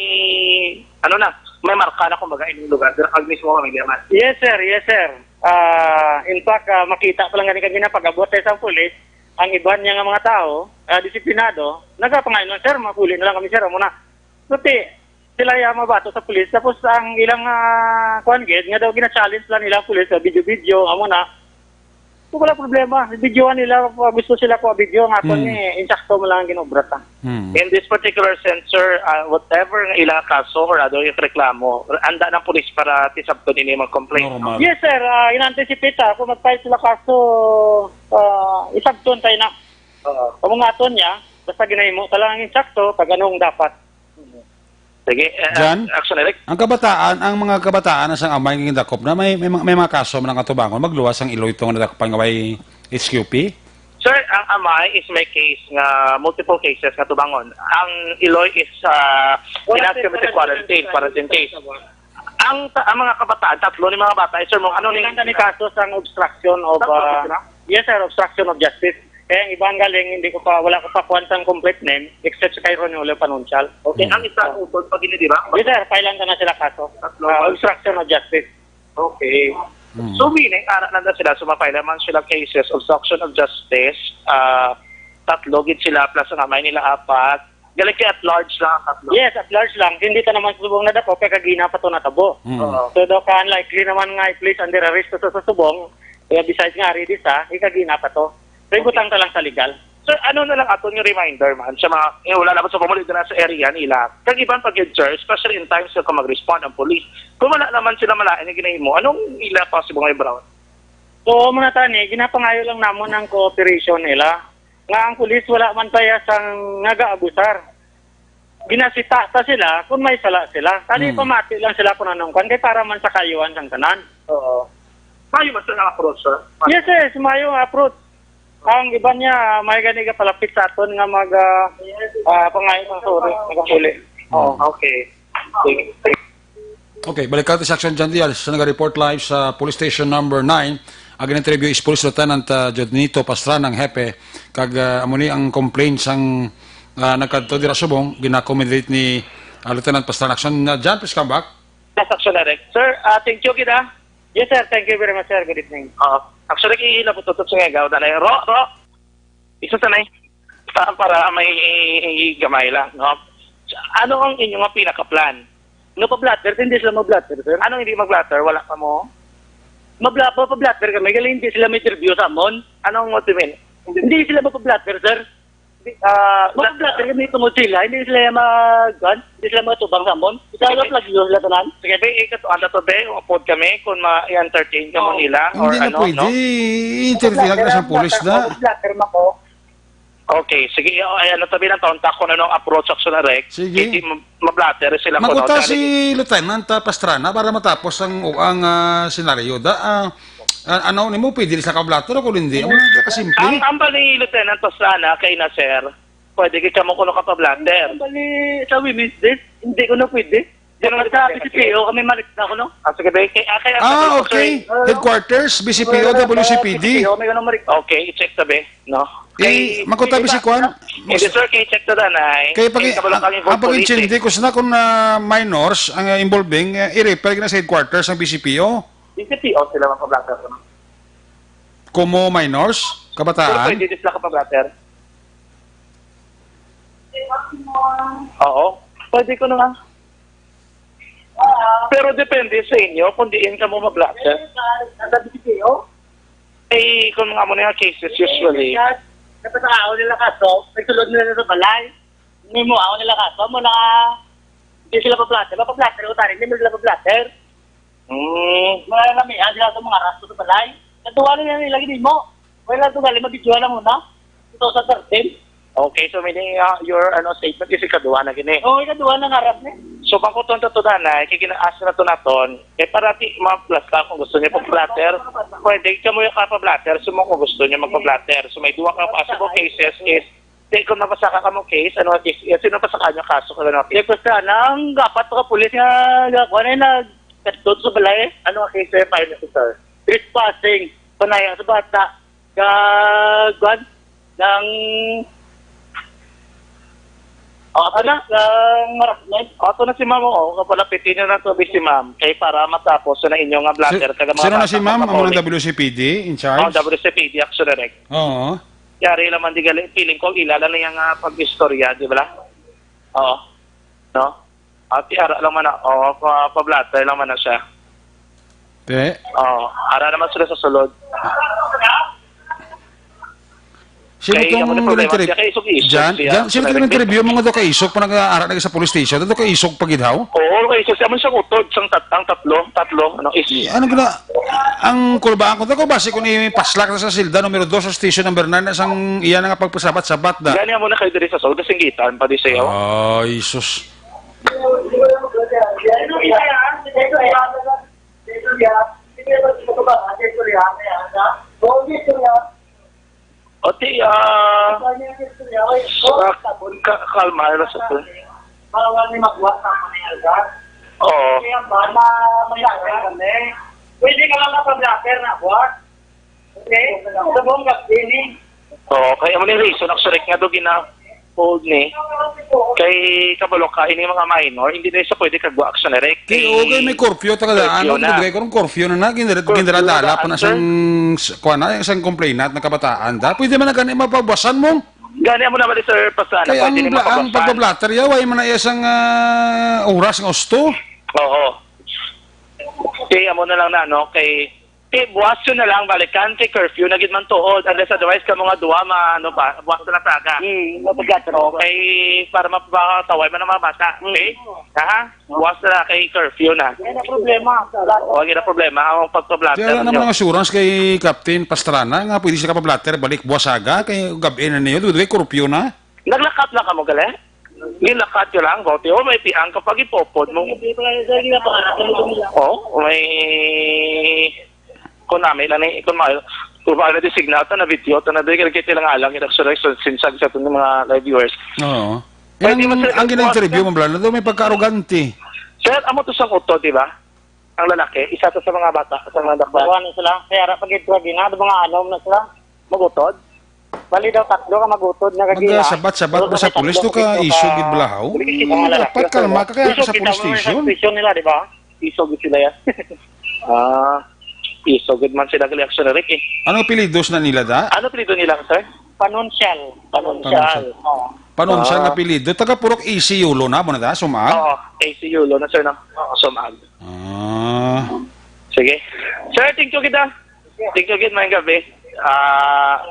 ano na, may marka na, kumbaga, inyong lugar, dira kag mismo pamilya man. Yes, sir. Yes, sir. Ah, in fact, ah, makita pa lang gani kagina pag-abot sa isang pulis, ang iban niya nga mga tao, ah, disiplinado, nagapangaynon, "Sir, makuli na lang kami, sir, amo na." Kuti, sila ya mabato sa pulis. Tapos ang ilang, ah, kuan gid, nga daw gina-challenge lang nila ang pulis sa video-video, amo na. So, wala problema. Videohan nila, kung gusto sila ko video, nga ako Hmm. ni, insakto mo lang ang ginobra ta. Hmm. In this particular sense, sir, ah, whatever nga ilang kaso or other yung reklamo, anda ng pulis para tisabton ini mag-complaint. Normal. Yes, sir. Ah, in-anticipate, ah, kung mag-file sila kaso, ah, isabton tayo na. Oo. Kung mga aton niya, basta ginahimo ta lang ang insakto, pag anong dapat. Sige, eh, Jan? Action, Eric. Ang kabataan, ang mga kabataan na sang amay nga gindakop na may, may, may mga kaso man ang atubangon, magluwas ang iloy to nga nadakpan nga may H Q P? Sir, ang amay is may case nga, multiple cases nga tubangon. Ang iloy is, ah, Wala, in-activity sir, quarantine, quarantine case. Ang, ta- ang mga kabataan, tatlo ni mga bata, eh, sir, mo, ano ni Ilang kami kaso sang obstruction of, Tatlo ah, sila? Yes, sir, obstruction of justice. Kaya ang iban galing, hindi ko pa, wala ko pa kuwan sang complete name, except sa kay Ronolo Panuncial. Okay, ang isa, utod pa gini, di ba? Yes, sir, file-an ta na sila kaso. Tatlo Ah, man. Obstruction of justice. Okay. Mm. So, meaning, ara na, na sila, so, mapailan man sila cases, obstruction of justice, ah, tatlo gid sila, plus ang amay nila apat. Galing kay at large lang ang tatlo. Yes, at large lang. Hindi ta naman sa subong nadako, kay kagina pa to natabo. Mm. Oo. So, daw ka unlikely naman nga i-place under arrest sa, sa subong, kaya besides nga ari di sa, ikagina pa to. So, Okay. Ibutang ta lang sa legal. Sir, ano na lang aton yung reminder man sa mga, eh, wala naman sa pamuli na sa area nila. Kag iban pa gid, sir, especially in times nga kung mag-respond ang police. Kung wala naman sila malain nga ginahimo, anong ila possible nga i-brown? So, muna tani, ginapangayo lang namon ang cooperation nila. Nga ang pulis wala man pa ya sang nagaabusar. Ginasita ta sila kung may sala sila. Tani Hmm. pamati lang sila kung anong kwan, kay para man sa kaayuhan sang tanan. Oo. Maayo man sila nga approach, sir? Yes, yes, maayo nga approach. Ang iban niya, may gani ka palapit sa aton nga mag, ah, ah, pangayo sa suri, nagapuli. Oo. Okay. Sige. Okay, balik ka sa Action Jan Diaz, sa naga-report live sa Police Station Number Nine. Ang in-interview is Police Lieutenant, ah, Jodnito Pastrana, ang hepe, kag, ah, amo ni ang complaint sang, ah, nagkadto dira subong, gina-accommodate ni, ah, Lieutenant Pastrana. Action, ah, Jan, please come back. Yes, Action Direct. Sir, ah, thank you, gid, ah. Yes, sir. Thank you very much, sir. Good evening. Oo. Actually, kay hilabot tutok sa ngayon, gawda na yun. Ro, Ro, isa sa nai-, pa-, para may gamay lang, no? Ano ang inyong mga pinaka-plan? Nga pa-blotter, hindi sila ma-blotter, sir. Anong hindi mag-blotter? Wala pa mo? Mabla-, pa-blotter kami, galing hindi sila may interview sa amon. Anong what you mean? Hindi sila mapa-blotter, sir. Hindi, ah, Mapa-blotter kami tungod sila, hindi sila mag-, kuwan, hindi sila matubang sa amon. Ikaw, Sige. Plagyo sila tanan. Sige, be, ikaw, ano to, be, upod kami kung ma-entertain ka mo Oo. nila, or Hindi na ano, pwede. no? I-interview lang na sa pulis na. Mapa-blotter, mapa-blotter, mako. Okay, sige, o, ay, ano, tabi lang taon ta kung ano ang approach, Action Direct. Sige. Hindi ma-, ma-blotter sila kuno, Magkuta kaya si Lieutenant, ah, Pastrana para matapos ang, ang, ah, senaryo. Da, ah, ah, ano nimo, pwede sila ka-blotter o kung hindi? Ang mga kasimple. Ang, ang bali, Lieutenant Pastrana, kay na, sir, pwede gid kamo kuno ka pa-blotter. Ang bali, sa women's desk, hindi ko na pwede. Di naman sa B C P O kami malikda ko, no? Ah, sige, be. Kay, ah, kay, Ah, okay. Headquarters, B C P O, W C P D. B C P O, may ganun malikda. Okay, i-check ta, be, no? Eh, Kay, magkutabi si Kwan? Hindi, sir, kay check ta danay. Kay pag, Kay kabalo ang, kami ang pag-intindi ko sila kung na minors ang, uh, involving, uh, i-refer na sa headquarters ng B C P O. B C P O sila magpa-blotter ko, no? Kumo minors? Kabataan? Pero pwede din sila kapag-blotter. Oo. Pwede ko na nga. Pero depende sa inyo kung diin kamo ma-blotter. Nasa B P O? Eh, kung mga mo nga cases, usually. Napasakaon nila kaso, nagsulod nila sa balay. May mo, ako nila kaso, mo na, hindi sila pa-blotter. Mapa-blotter ko tayo, hindi mo sila pa-blotter. Hmm. Wala na may, ah, sila sa mga raso sa balay. Natuwa na nila gini mo. Wala to gali, mag-video lang muna. Two thousand thirteen. Okay, so meaning, ah, your, ano, statement is ikaduha na gini. Oo, ikaduha na nga ras ni. So, pangkuton to to, danay, kay gina-ask na to naton, eh, para di ma-blotter, kung gusto niyo pag-blotter, pwede kamo yung kapa-blotter, so mo kung gusto niyo magpa-blotter. So, may duha ka possible cases is, di, kung mapasaka ka mo case, ano nga case, eh, sino pasaka niyo kaso, kung ano nga case? Di, basta, nang apat ka pulis nga, nga, kuha na yung nag-, nagtod sa balay. Ano nga case, sir, file niyo, sir? Trespassing, panaya sa bata. Ka, kuwan, ng, oh, ato na. Ng harassment. Oh, ato na si ma'am, oh, kapalapitin nyo na to, si ma'am. Kay para matapos na inyo nga blotter, si-, kag mga sino na bata si ma'am? Amo ng makapaulit. W C P D in charge? Oh, W C P D, Action Direct. Oo. Yari lang man di gali, feeling ko, ila lang yung, ah, pag-istorya, di ba? Oo. No? Ati, ara lang man na, oh, pa, pa-blotter lang man na siya. Te? Oh, ara naman sila sa sulod. Sino Kay tong ako na problema, nag-interview? Siya kay isog-isog Jan? siya. Jan, sino Sa tong nag-, interview? Mga do ka isog pa nag-aara na sa police station. Do ka isog pa gid, haw? Oo, kay isog siya man siya utod, sang tat-, ang tatlo, tatlo, ano, is Eh, ano gina-, ang kulbaan ko, ko basi kung ipaslak na sa silda numero dos sa station number nine na sang iya na nga pagpasabat-sabat na. Gani mo na kayo diri sa sulod, singgitan pa di siya, oh. Ay, sus. O, ti, ah, sa, ka-, kalma na sa to. Bawal ni magwa sa mga alga. Oo. Kaya ba na may alga kami? Pwede ka lang kapag-blocker na, boss. Okay? Sa buong Kapini. Oo, kaya mo ni reason, actually, nga do gina-, hold ni. Kay kabalo ka, ini mga minor, hindi na siya pwede kagwa action direct. Kay, okay, may curfew, taga daan, curfew ano, na. Gid, kay kung curfew na na, gindara-, curfew gindaradala na, pa na sir. Sang, s-, kuha na, sang complainant na kabataan, da. Pwede man na gani, mapabasan mo. Gani mo na ba, sir, Pastrana? Kaya pwede ang ni bla-, ang mapabasan. Pagbablatter, ya, way man na iya sang, ah, oras nga usto. Oo. Kaya mo na lang na, no, kay Ti, buwas yun na lang, balikan, kay curfew na gid man tuod. Unless otherwise, kamo nga duha, ma-, ano ba, buwas na lang taga. Hmm, mabigat, no? Okay, para mapataway man ang mga bata. Hmm. Okay? Ha? Buwas na lang, kay curfew na. Yan ang problema. O, yun ang problema, ang pagpa-blotter. Kaya wala nyo. Naman ang assurance kay Captain Pastrana nga pwede siya pa-blotter balik buwas aga, kay gab-i na niyo, duduy, curfew na. Naglakat lang kamo, gali? Nilakat ka lang, Gote. O, may piang ka pag ipopod mo. Hindi pa kayo sa ginapangarap. O, may, kung namin lang ni, kung ma-, kung ma-, na-design na ito, na-video ito, na-, di ka nagkitilang alang, yung resurrection, sinsag sa ating mga live viewers. Oo. Pwede. Ang, mo sila ang gina-interview mo, Brad, may pagka-arogante. Sir, amo to sa kuto, di ba? Ang lalaki, isa to sa mga bata, sa mga dakbayan. Kuha na sila. Kaya ra pag ito, gina, mga anom na sila. Magutod? Bali daw, tatlo ka magutod na kagina. Magsabat-sabat mo sa pulis, do ka isog gid balahaw. Dapat kalma ka, kaya ka sa police station. Isog gid sila, ya. Ah, isog gid man sila gali, Action Direct, eh. Ano apelyidos na nila, da? Ano apelyido nila, sir? Panunsial. Panunsial. Panunsial. Oo. Panunsial nga apelyido. Taga Purok A C Yulo na, mo na, da? Sumag? Oo, A C Yulo na, sir, no? Oo, Sumag. Ah. Sige. Sir, thank you kita. Thank you again, maayong gabi. Ah,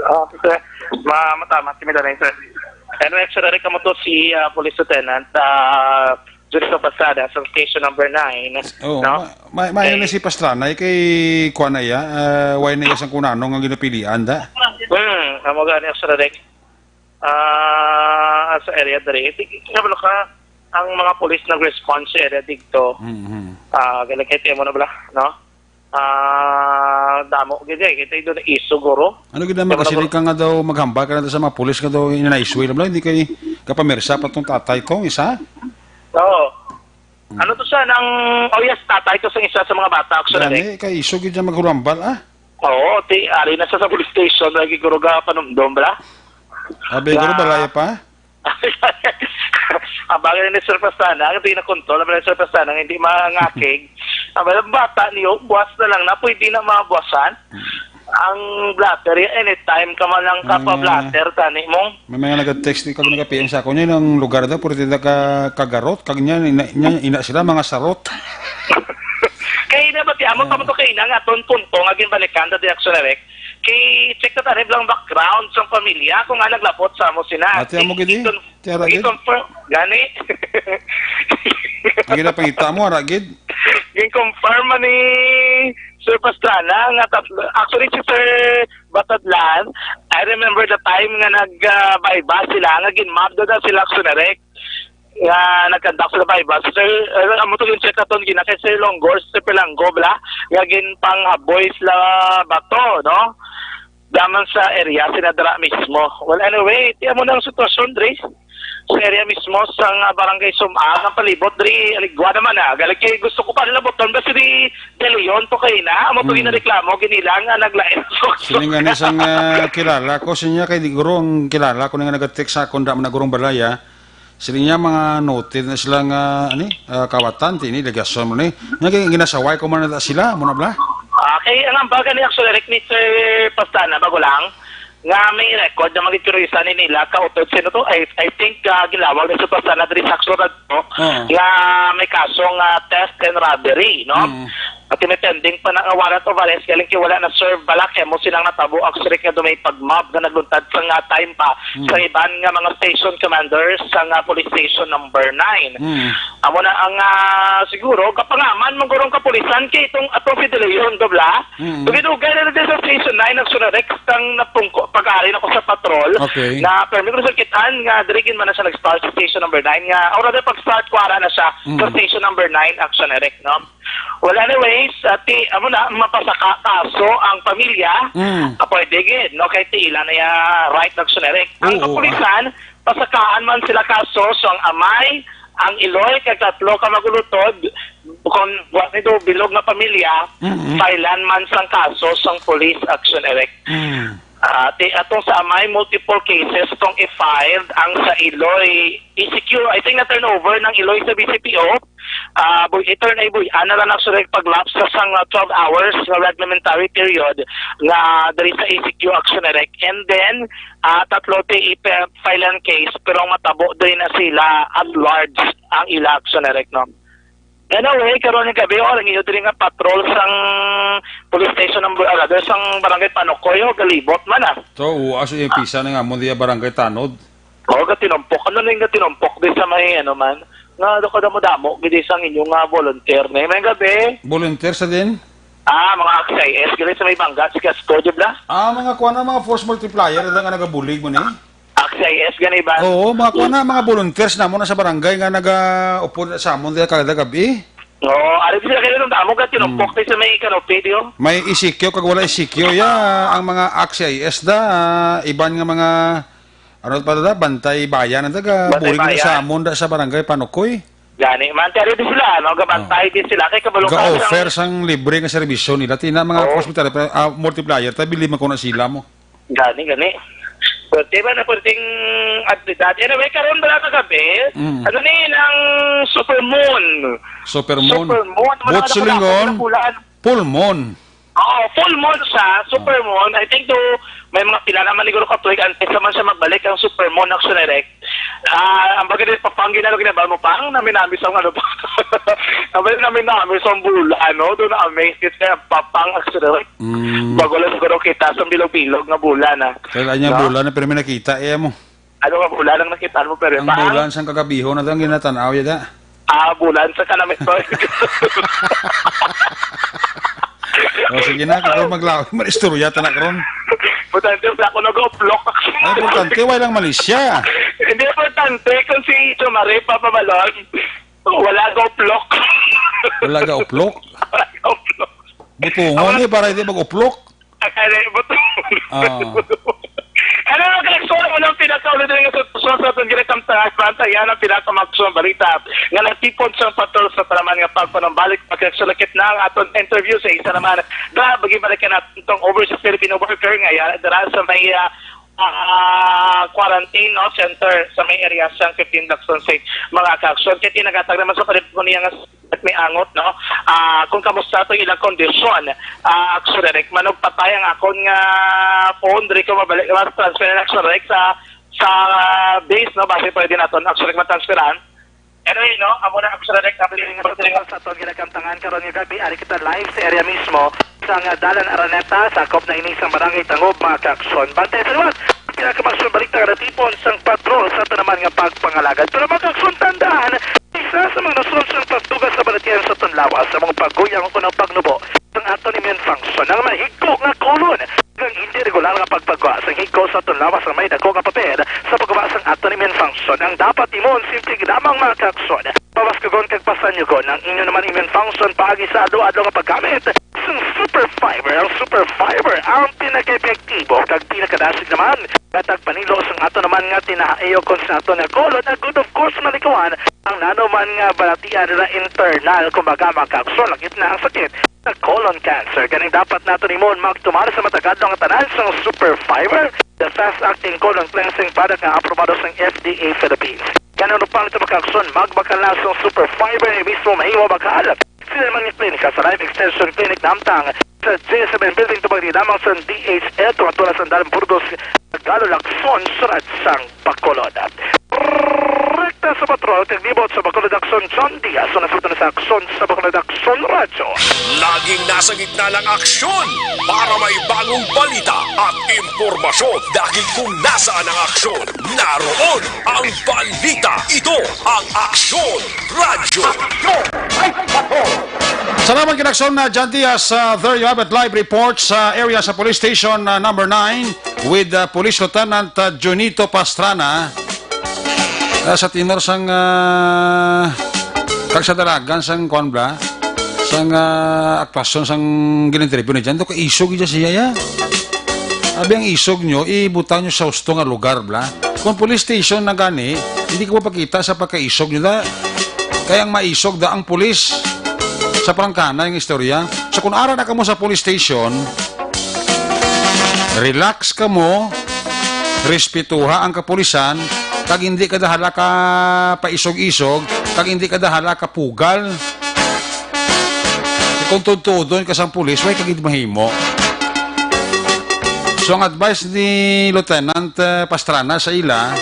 oh, sir. Ma-, matama si Milanay, sir. Anyway, actually, kamo to si, ah, Police Lieutenant, ah, Julio Pasada sa station number nine, oh, no? Ma-, ma-, maayo na si Pastrana, eh, kay kuha na iya, ah, why na iya sang kunano nga ginapilian, da? Hmm, amo gani, actually. ah, sa area diri. Di, kabalo ka, ang mga pulis nag-respond sa area dito. Mhm. Ah, galing kay Temo na bala, no? Ah, damo gid eh. Kita doon na iso, guro. Ano gid ang Temo na, magasiling guro. Ka nga daw maghambal ka na sa mga pulis nga daw inanaisway lang, hindi kay kapamersa pa tong tatay tong isa? Oo. Mm. Ano to siya, nang, oh yes, tatay to sa isa sa mga bata, actually. Gani, kay iso gid siya maghulambal, ah. Oo, ti, ari na siya sa police station, lagi guro ga panumdom, bala. Abi, guro, ah, balaya pa? Ang bagay ni Sir Pastrana, ang di na kontrol, ang Sir Pastrana, hindi mangakig. Ang mga bata niyo, buwas na lang na, pwede na mabuwasan. Hmm. Ang blotter, ya, anytime ka man lang Ang, ah, kapa-blotter, tani mo. May mga nag-text ni kag nag-P M sa ako niya, ng lugar daw, pwede na ka, kagarot, kag niya, ina, niya, ina sila, mga sarot. Kay na ba, ti, amo Ah. ka mo to kay ina, nga ton punto, nga ginbalikan, the reaction direct. Kay check na tayo lang background sang pamilya, kung nga naglabot sa amo sina. Ate, amo gid eh. I-, i-con-, Ti, ara gid. I-confirm, gani. Ang ginapangita mo, ara gid. Gin-confirm man ni Sir Pastrana nga tatlo. Actually, si Sir Batadlan, I remember the time nga nag, ah, buy-bust sila, nga gin-mob daw na sila, Action Direct. Nga nag-conduct sila buy-bust. Sir, ano, amo to yung check aton, gina kay Sir Longgor, Sir Pelanggo, bla, nga ginpanghaboy sila bato, no? Daman sa area, sila dira mismo. Well, anyway, ti amo na ang sitwasyon, Dre. Sa area mismo, sa nga barangay Sumag, ang palibot, Dre, aligwa naman, ah. Galing kay gusto ko pa nila buton ba si De Leon to kay na? Amo to Hmm. ginareklamo, ginilang, nga naglain. Siling nga ni sang, ah, kilala ko, sinya kay di guro ang kilala ko na nga nag-text sa akon, da man na gurong balay, ah. Siling niya, mga noted na sila nga, ani, ah, kawatan, ti ini, legasyon mo ni. Nga, gin-, ginasaway ko man na sila, mo na bla? Ah, kay ang ambagan ni Axel Eric, Mister Pastana, bago lang, nga may record na magituruisan ni nila, kautod sino to? I, I think, ah, gilawag na si Pastana diri sa Axel, no? Oo. Nga may kaso nga theft and robbery, no? Mm. At may pending pa na nga warrant of arrest, galing kay wala na serve bala, kay mo silang natabo, Axel Eric, nga dumay pag-mob nga nagluntad sa nga time pa Mm. sa iban nga mga station commanders sa nga police station number nine. Mm. Amo na ang, ah, siguro, kapangaman man gurong kapulisan kay itong atong Fidelion, dobla. Mm. Dugay-dugay na din sa Station nine, nagsunarek sang napungko, pag-ari na ko sa patrol Okay. na permi ko sa kitaan nga diri gid man na siya nag-start sa Station number nine nga, or rather, pag-start ko, ara na siya sa Mm. Station number nine, Action Direct, no? Well, anyways, ati, amo na, mapasaka kaso ang pamilya, Mm. ah, pwede gid, no? Kay tiila na ya right, Action Direct. Ang Oo, ah. kapulisan, pasakaan man sila kaso, so ang amay, ang iloy, kag tatlo ka magulutod, kung wa ni do bilog nga pamilya, Mm-mm. filean man sang kaso sang police, Action Direct. Mm. Ah, ti-, atong sa amay, multiple cases tong i-filed ang sa iloy E C Q. I think na turnover ng iloy sa B C P O. Ah, buy, i-turn ay buy. Ano lang ang sulit pag-lapse sa sang, ah, twelve hours nga reglementary period nga diri sa E C Q, Action Direct. And then, ah, tatlo ti ipe-, file ang case, pero ang matabo diri na sila at large ang ila, Action Direct, no? Anyway, karon nga gabi, oh, ang iyo diri nga patrol sang police station number, ah, rather, sang barangay Panokoy, oh, galibot man, ah. So, uas yung pisa na nga mo diya barangay Tanod. Oh, gatinumpok. Ano na yung gatinumpok di sa may, ano man? Nga, ano ka damo-damo, gidi sang inyong, ah, volunteer na. May gabi. Volunteer sa din? Ah, mga Action I S, gidi sa may bangga, si Castro, di ba? Ah, mga kuwan na, mga force multiplier, ito nga nagabulig mo ni? Action I S, gani ba? Oo, mga kuwan na, mga volunteers na mo na sa barangay nga naga-upod sa amon diya kada gabi. Oo, ari sila kayo nung damo ka tinumpok Hmm. tayo sa may canopy, di, oh. May E C Q, kag wala E C Q, ya, ang mga Action I S da, ah, iban nga mga, ano pa da, bantay bayan, ang taga, Bantay bulig na bayan. sa amon da sa barangay Panukoy. Gani, man, ti ari di sila, no? Gabantay Oh. din sila, kay kabalo ka Ga-offer sang sang libre nga serbisyo nila. Tina mga Oo. hospital, pero, ah, multiplier, tabi lima ko na sila mo. Gani, gani. Pwerte ba na pwerdeng aktibidad? Anyway, karon bala kagabi, Mm. ano ni, nang supermoon? Supermoon. Supermoon, wala Bot na silingon, pala, wala. Full moon. Oo, full moon siya, supermoon. I think do, may mga pila naman siguro ka tuig antes naman siya magbalik ang supermoon, Action Direct. Ah, ang bagay din, papang ginalo, ginabal mo, pang, nami-nami sa ano pa. Ang bagay, nami-nami sa bulan, no? Doon na-amaze ka, papang, Action Direct. Mm. Bago lang siguro kita sa bilog-bilog nga bulan, ah. Kaya niya No? bulan na, pero may nakita, eh, mo. Ano nga bulan ang nakita mo, pero Ang pa? bulan sang kagabiho na lang, ginatanaw, yada. Ah, bulan sa kanamit to. O, sige na, karon maglaw-, mag-istorya ta na karon. Butante, sa ako nag-oplok. Ang importante, wala lang Malaysia. Hindi importante kung si Jomare papabalon. Wala ga uplok. Wala ga uplok? Wala ga uplok. Butungon Ang ni para hindi mag-uplok. Ay, ay, buto. Oo. Ano ang kaagsoon? Unang pinakauna din nga sa, sa, sa atong ginakamtangan, Franta, yan ang pinakamaksong balita nga natipon sa patrol sa tanaman nga pagpanumbalik. Magkagsulakit na ang aton interview sa isa naman. Da, bagi balikan natin tong overseas Filipino worker nga yan, dara sa may, ah, ah, quarantine, no, center sa may area sang fifteen Lacson Street. Mga kaagsoon, kaya tinagatag naman sa palibot niya nga at may angot, no? Ah, kung kamusta to ilang kondisyon. Ah, actually, Rick, manog patay ang akon nga phone, diri ko mabalik, mas transfer na, actually, Rick, sa, sa, ah, base, no? Base pwede naton, actually, matransferan. Anyway, no? Amo na, actually, Rick, ang pwede nga sa aton ginakamtangan karon nga gabi, ari kita live sa area mismo sang, ah, Dalan Araneta, sakop na ini sang Barangay Tangob, mga kaagsoon. Bantay sa liwat, ang pinakamaksong balita nga natipon sang patrol sa tanaman nga pagpangalagad. Pero, mga kaagsoon, tandaan, isa sa mga rason sang pagdugang sa balatian sa aton lawas, sa mga paguyang o kuno pagnubo sang aton immune function, ang mahigko nga colon, ang hindi regular nga pagpagwa sang higko sa aton lawas, ang may dako nga papel sa pagwa sang aton immune function. Ang dapat himuon, simple lamang, mga kaagsoon. Pabaskugon kag pasanyugon ang inyo naman immune function paagi sa adlaw-adlaw nga paggamit sang Super Fiber. Ang Super Fiber ang pinaka-epektibo kag pinakadasig naman nga tagpanilo sang ato naman nga tinahayo kon sa ato nga colon, nga good, of course, malikawan ang nanuman nga balatian nila internal, kumbaga, mga kaagsoon, lakip na ang sakit sa colon cancer. Ganing dapat nato nimon magtumar sa matag adlaw nga tanan sang Super Fiber, the fast-acting colon cleansing product nga aprobado sang F D A Philippines. Ganon pa ang ito, mga kaagsoon, magbakal na sang Super Fiber ni mismo mahimo bakal. Sila man nga klinika sa Life Extension Clinic namtang sa J seven Building, tubag ni lamang sa D H L, tunga-tunga sa Dalan Burgos, Tagalog, Lacson, Surat sang Bacolod. Rekta sa patrol, kag libot sa Bacolod, Lacson, John Diaz, una sa sa Aksyon sa Bacolod, Lacson Radyo. Laging nasa gitna ng aksyon para may bagong balita at impormasyon, dahil kung nasaan ang aksyon, naroon ang balita. Ito ang Aksyon Radyo. Salamat kay Aksyon na John Diaz. Uh, there you have it, live report sa area sa Police Station uh, number nine with uh, Police Lieutenant uh, Junito Pastrana. Uh, sa tenor sang uh, kag sa dalagan sang kuan bla, sang uh, aktuasyon sang gin-interview ni John, do ka isog iya siya ya. Abi ang isog nyo, ibutang nyo sa husto nga lugar bla. Kung police station na gani, hindi ko mapakita sa pagkaisog nyo da. Kaya ang maisog da ang pulis sa prangkana yung istorya. So kung ara na kamo sa police station, relax kamo, respetuha ang kapulisan, kag hindi ka dahala ka paisog-isog, kag hindi ka dahala ka pugal. Kung tudtudon ka sang pulis, way ka gid mahimo. So, ang advice ni Lieutenant, eh, Pastrana sa ila,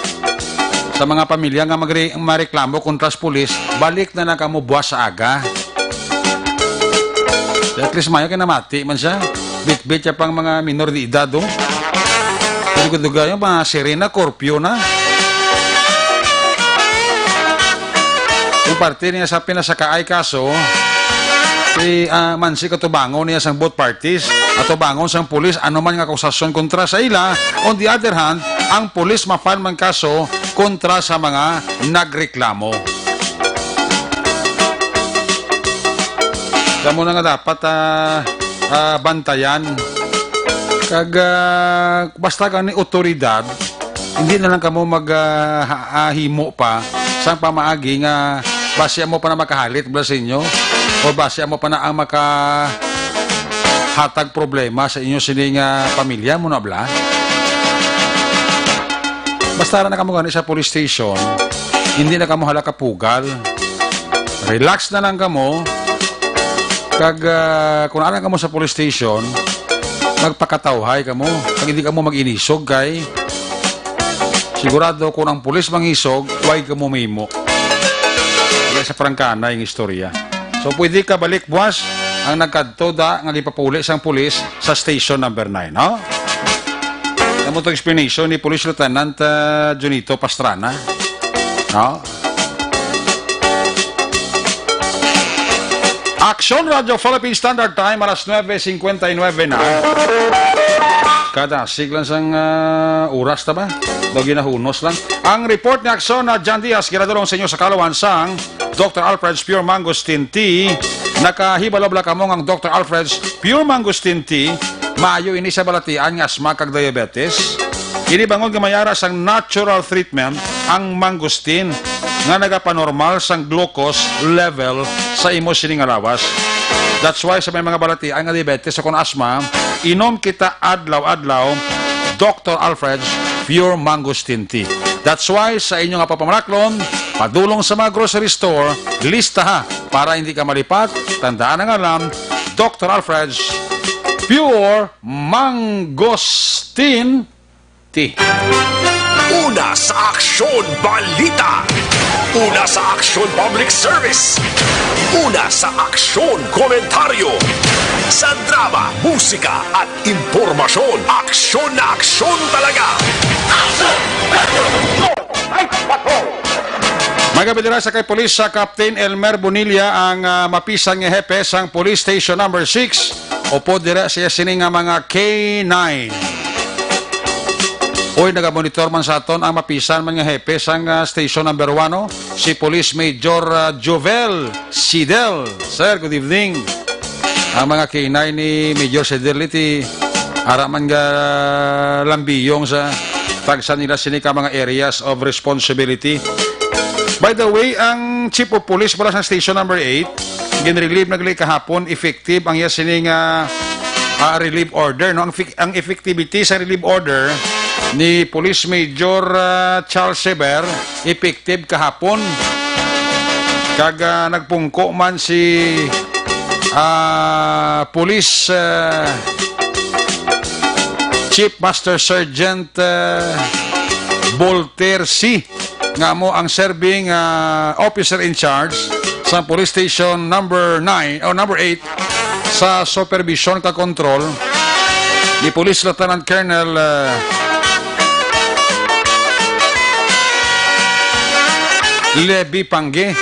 sa mga pamilya nga magre-, mareklamo kontra sa pulis, balik na lang kamo buwas sa aga. At least mayo kay namati man siya. Bitbit siya pang mga minor de edad, oh. Pero kudugayon, mga sirena, curfew na. Yung parte niya sa pinasakaay kaso, si, ah, Mansi katubangon niya sang both parties, at tubangon sang pulis, ano man nga akusasyon kontra sa ila. On the other hand, ang pulis mapal man kaso kontra sa mga nagreklamo. Kamo na nga dapat, ah, ah, bantayan. Kag, ah, basta gani otoridad, hindi na lang kamo mag, ah, ha-, ah, himo pa sang pamaagi nga basi amo pa na makahalit bala sa inyo o basi amo pa na ang maka hatag problema sa inyo sini nga pamilya mo na bala. Basta ra na kamo gani sa police station, hindi na kamo hala kapugal. Relax na lang kamo. Kag, ah, kung ana kamo sa police station, magpakatawhay kamo. Kag hindi kamo mag-inisog kay sigurado kung ang pulis mangisog, way kamo mimo. Kaya sa prangkana yung istorya. So, pwede ka balik buwas ang nagkadto da nga gipapuli sang pulis sa station number nine, no? Amo to explanation ni Police Lieutenant, ah, Junito Pastrana. No? Action Radio Philippine Standard Time, alas nuebe cincuenta y nueve na. Kadasig lang sang, ah, oras ta ba? Daw ginahunos lang. Ang report ni Aksyon na John Diaz, ginadulong sa inyo sa kaluhan sang Doctor Alfred's Pure Mangosteen Tea. Nakahibalo bala kamo nga ang Doctor Alfred's Pure Mangosteen Tea maayo ini sa balatian nga asma kag diabetes? Ini bangon nga may ara sang natural treatment ang mangosteen nga nagapanormal sang glucose level sa imo sini nga lawas. That's why sa may mga balatian nga diabetes o kon asma, inom kita adlaw-adlaw Doctor Alfred's Pure Mangosteen Tea. That's why sa inyo nga pagpamanaklon, padulong sa mga grocery store, listaha para hindi ka malipat. Tandaan ang alam, Doctor Alfred's Pure Mangosteen Tea. Una sa Aksyon Balita. Una sa Aksyon Public Service. Una sa Aksyon Komentaryo. Sa drama, musika at impormasyon, aksyon na aksyon talaga. Aksyon! Aksyon! Ay, patrol! May gabay dira sa kay Police sa Captain Elmer Bonilla ang, ah, mapisan nga hepe sang Police Station Number Six. Upod dira siya sini nga mga K nine. Uy, nagamonitor man sa aton ang mapisan man nga hepe sang, ah, Station Number One, no? Si Police Major, ah, Jovel Sidel. Sir, good evening. Ang mga K nine ni Major Sidel iti ara man nga lambiyong sa tagsa nila sini ka mga areas of responsibility. By the way, ang Chief of Police pala sa Station Number Eight, ginrelieve na gali kahapon, effective ang iya sini nga, ah, relief order, no? Ang fik-, ang effectivity sa relief order ni Police Major, ah, Charles Sever, effective kahapon. Kag, ah, nagpungko man si, ah, Police, ah, Chief Master Sergeant, ah, Voltaire C, nga amo ang serving, ah, officer in charge sa Police Station Number Nine o Number Eight sa supervision ka control ni Police Lieutenant Colonel, ah, Levi Pangge.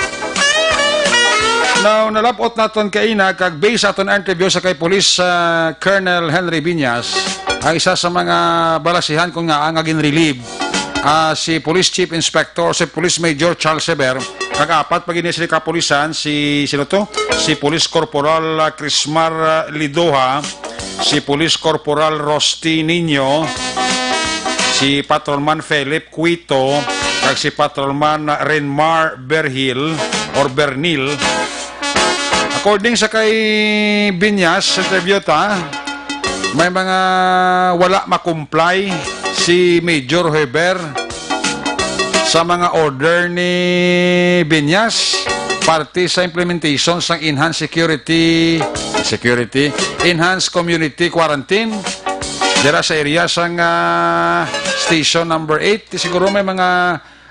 Now, nalapot naton kaina kag based sa aton interview sa kay Police, ah, Colonel Henry Viñas, ang isa sa mga balatian kon ngaa nga ginrelieve, ah, si Police Chief Inspector, si Police Major Charles Sever, kag apat pa gid ni sila kapulisan, si, sino to? Si Police Corporal, ah, Crismar, ah, Lidoha, si Police Corporal Rusty Niño, si Patrolman Philip Cuito, kag si Patrolman Renmar Berhil or Bernil. According sa kay Viñas, sa interview ta, may mga wala makomply si Major Heber sa mga order ni Viñas, parte sa implementation sang enhanced security, security, enhanced community quarantine dira sa area sang, ah, Station Number Eight. Siguro may mga,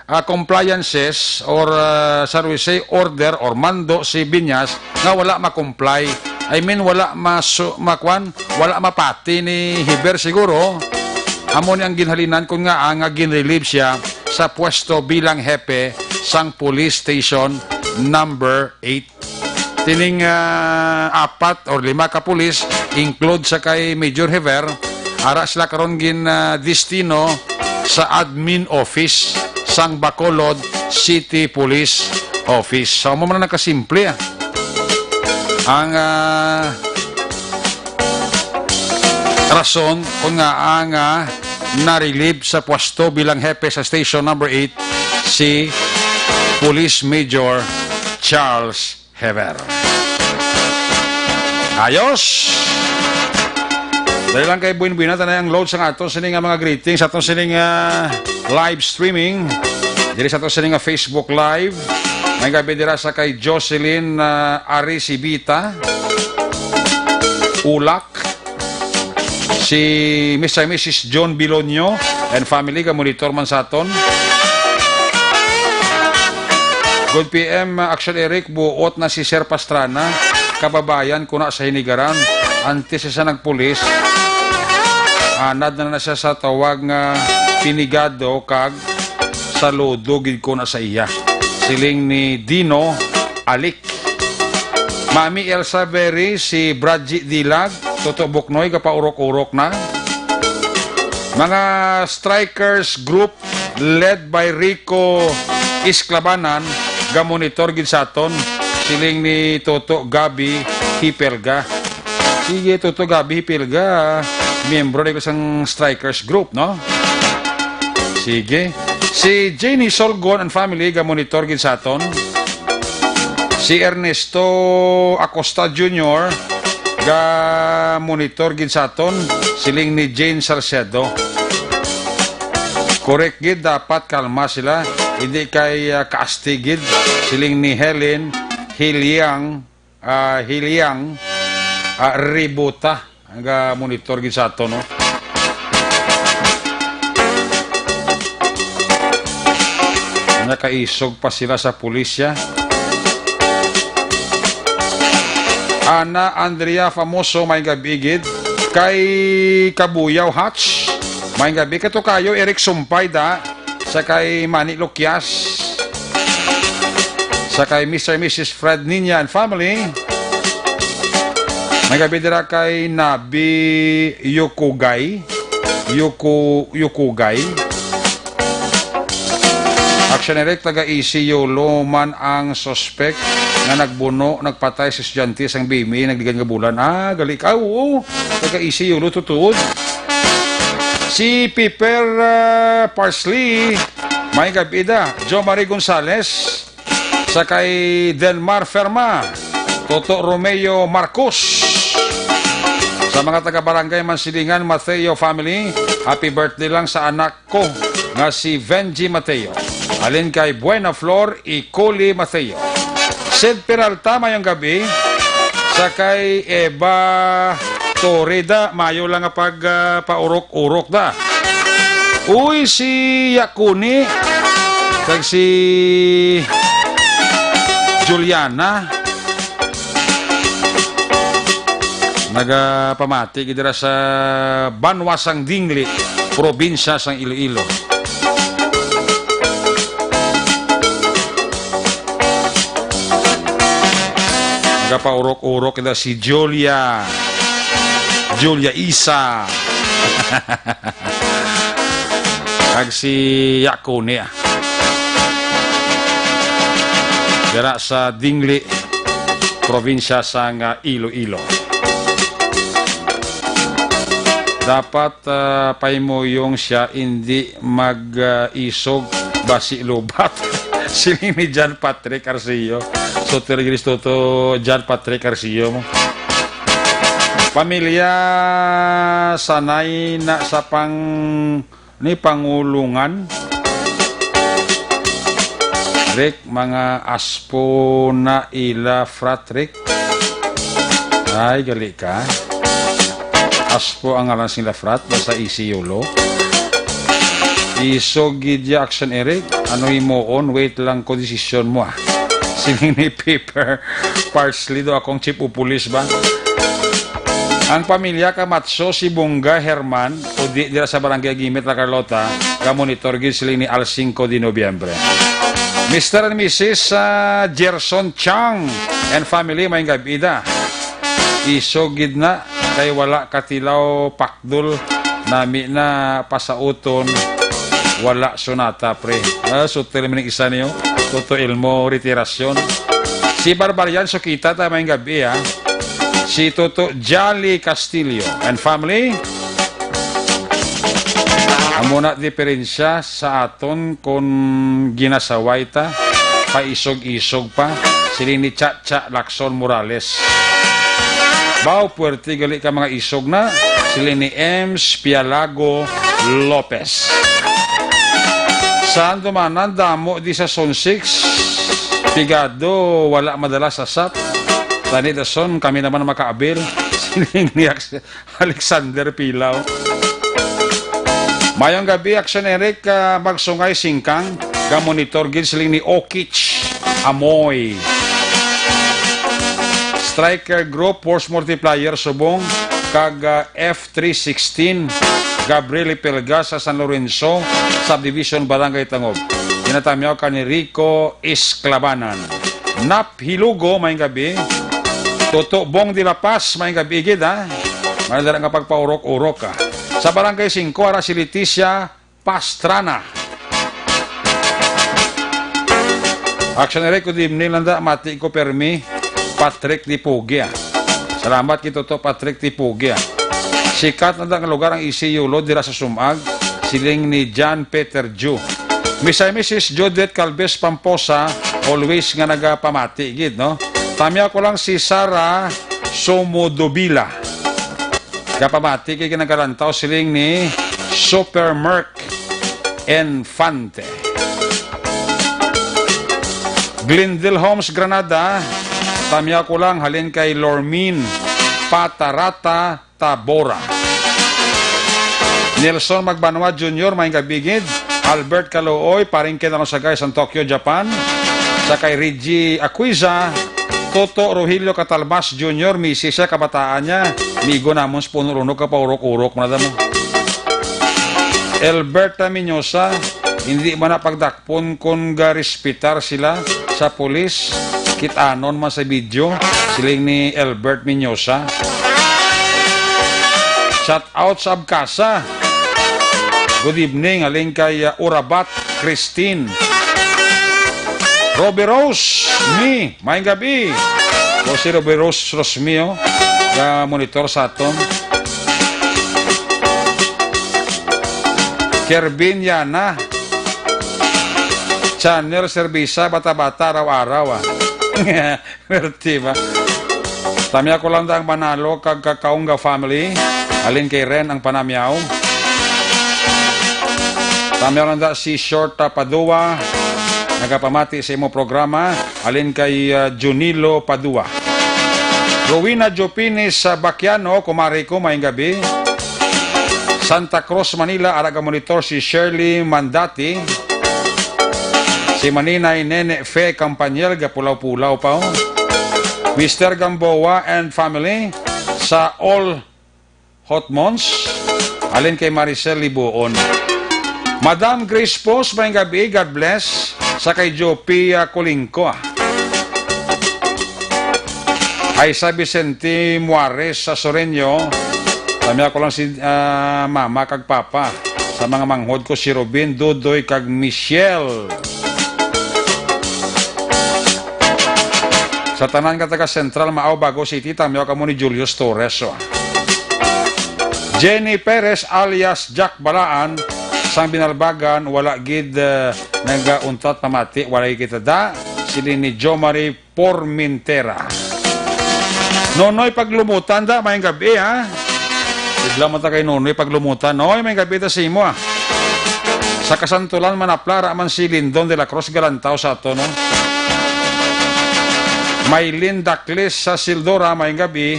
ah, compliances or, ah, shall we say, order or mando si Viñas nga wala ma-comply. I mean, wala masu-, makwan, wala mapati ni Heber siguro. Amo ni ang ginhalinan kon ngaa nga ginrelieve siya sa pwesto bilang hepe sang Police Station Number Eight. Tining, ah, apat or lima ka pulis, include sa kay Major Hever, ara sila karon gin, ah, destino sa admin office sang Bacolod City Police Office. So, amo man ang nakasimple, ah. Ang, ah, rason kung nga ang, ah, na-relieve sa pwesto bilang hepe sa Station Number Eight si Police Major Charles Hever. Ayos! Dali lang kay buin-buin na tanay ang load sa aton sini nga mga greetings, aton sini nga live streaming. Diri sa aton sini nga Facebook Live. May gabi dira sa kay Jocelyn, ah, Arisibita. Ulak. Si Mister and Missus John Bilonio and family, ga-monitor man sa aton. Good P M, Action Eric, buot na si Sir Pastrana, kababayan ko na sa Hinigaran. Antes siya nagpulis, anad na na siya sa tawag nga pinigado kag saludo gid ko na sa iya. Siling ni Dino Alik. Mami Elsa Berry, si Bradji Dilag, Toto Buknoy, gapaurok-urok na. Mga strikers group led by Rico Isclabanan, ga-monitor gid sa aton, siling ni Toto Gabi Hipelga. Sige, Toto Gabi Hipelga, miyembro na sang strikers group, no? Sige. Si Jenny Solgon and family ga-monitor gid sa aton. Si Ernesto Acosta Junior ga-monitor gid sa aton, siling ni Jane Salcedo. Correct gid, dapat kalma sila, hindi kay, ah, kaasti gid, siling ni Helen Hiliang, ah, Hiliang, ah, Ributa. Ang ga-monitor gid sa ato, no? Nakaisog pa sila sa pulisya. Ana Andrea Famoso, may gabi gid. Kay Kabuyaw Hutch, may gabi. Kay Tokayo Eric Sumpay da, sa kay Manny Luquias, sa kay Mister and Missus Fred Niña and family. May gabi dira kay Nabi Yukugay. Yuku-, Yukugay. Action Eric, taga Isi Yolo man ang suspect nga nagbuno, nagpatay sa estudyante sang B M A, nagligan nga bulan. Ah, gali ka. Oo, taga Isi Yolo, tutuod. Si Piper, ah, Parsley, may gabi da. Jo Marie Gonzales, sa kay Denmar Ferma, Toto Romeo Marcos. Sa mga taga Barangay Mansilingan, Mateo family, happy birthday lang sa anak ko nga si Venji Mateo. Halin kay Buena Flor Icoli Mateo. Sid Peralta, mayong gabi. Sa kay Eva Torre da, mayo lang nga pag, ah, paurok-urok da. Uy, si Yakuni, kag si Juliana. Nagapamati gid dira sa banwa sang Dingli, probinsya sang Iloilo. Nagapaurok-urok kita si Julia. Julia Isa. Kag si Yakuni, ah. Dira sa Dingli, probinsya sang, ah, Iloilo. Dapat, ah, pahimuyong siya, hindi mag, ah, isog, basi lubat. Siling ni John Patrick Arceo. So, tiri gid to, to John Patrick Arceo mo. Pamilya, sanay na sa pang-, ni pangulungan. Rick, mga aspo na ila frat, Rick. Ay, gali ka. Aspo ang ngalan sila frat, basta isi yolo. Isog gid ya, Action Eric. Ano himuon? Wait lang ko desisyon mo, ah. Siling ni Piper Parsley do akong chief of police ba? Ang pamilya Kamatso, si Bungga Herman, o di dira sa Barangay Gimit, La Carlota, ga-monitor gid siling ni Al Cinco de Noviembre. Mister and Missus, ah, Gerson Chang and family, may gabi da. Isog gid na, kay wala katilaw pakdol, nami na pasauton, wala sunata, pre. Ah, sutil man ang isa niyo. Toto Elmo, retirasyon. Si Barbarian, sukita ta may gabi, ha. Si Toto Jolly Castillo and family. Amo na diferensya sa aton kon ginasaway ta, paisog-isog pa, siling ni Cha-Cha Lacson Morales. Baw, puwerte gali ka mga isog na, siling ni Ems Pialago Lopez. Saan dumanan, damo di sa Zone six, pigado, wala madala sa sap. Tani dason, kami naman makaabil, siling ni Ax-, Alexander Pilaw. Mayong gabi, Action Eric, ah, Magsungay Singkang, ga-monitor gid siling ni Okich Amoy. Striker Group, Force Multiplier Subong, kag, ah, F three sixteen, Gabriel Ipelga sa San Lorenzo Subdivision, Barangay Tangob. Ginatamyaw ka ni Rico Isclabanan. Nap Hilugo, may gabi. Toto Bong de la Paz, may gabi gid, ha? May dara nga pagpaurok-urok, ha? Sa Barangay Singko, ara si Leticia Pastrana. Action Eric, good evening lang da. Mati ko permi. Patrick Dipugia. Salamat kay Toto Patrick Dipugia. Sikat na da nga lugar ang Isiyulo dira sa Sumag. Siling ni John Peter Ju. Mister and Missus Judith Calves Pamposa, always nga nagapamati gid, no? Tamya ko lang si Sara Somodobila. Gapamati kay ginagalantaw siling ni Super Merc Infante. Glendale Homes, Granada, tamya ko lang halin kay Lormin Patarata Tabora. Nelson Magbanwa Junior, maayong gabi gid. Albert Kaluoy, paring Ken Alonsagay sa Tokyo, Japan. Sa kay Reggie Aquiza, Toto Rogelio Catalmas Junior, misis siya, kabataan niya. Migo namon sa Puno Runo, kapaurok-urok mo na mo. Elberta Minyosa, hindi man na pagdakpon kon garespetar sila sa pulis. Kit-anon man sa video, siling ni Elbert Minyosa. Shout out sa Abkasa. Good evening, halin kay, uh, Urabat Christine. Robbie Rose, me, maayong gabi. O si Robbie Rose Rosmi, oh, ga-monitor sa aton. Kervin Yana. Channel Serbisa, bata-bata, araw-araw, ah. Pero, diba? Tamya ko lang da ang Manalo kag Kakaunga family. Halin kay Ren ang panamyaw. Tamya lang da si Short, ah, Padua. Nagapamati sa imo programa. Halin kay, ah, Junilo Padua. Rowena Jopini sa Baquiano, kumari ko, maayong gabi. Santa Cruz, Manila, ara ga-monitor si Shirley Mandati. Si Maninay Nene Fe Campaniel, gapulaw-pulaw pa, oh. Mister Gamboa and family sa All Hotmons, halin kay Maricel Libuon. Madam Grace Pos, maayong gabi, God bless. Sa kay Jopia Colingco, ah. Ay sa Vicente Muares sa Soreño, tamya ko lang si, ah, mama kag papa. Sa mga manghod ko, si Robin, Dudoy, kag Michelle. Sa tanan nga taga Central Maao, Bago City, tamyaw kamo ni Julius Torres, oh. Jenny Perez alias Jack Balaan, sang Binalbagan, wala gid, eh, nagauntat pamati, wala gid kita da. Sini ni Jomari Pormintera. Nonoy Paglumutan da, maayong gabi, ha? Idla mo ta kay Nonoy Paglumutan. Noy, maayong gabi ta sa imo, ah. Sa Kasantulan, manaplara man si Lindon de la Cruz, galantaw sa ato, no? Maylin Daklis sa Sildora, maayong gabi.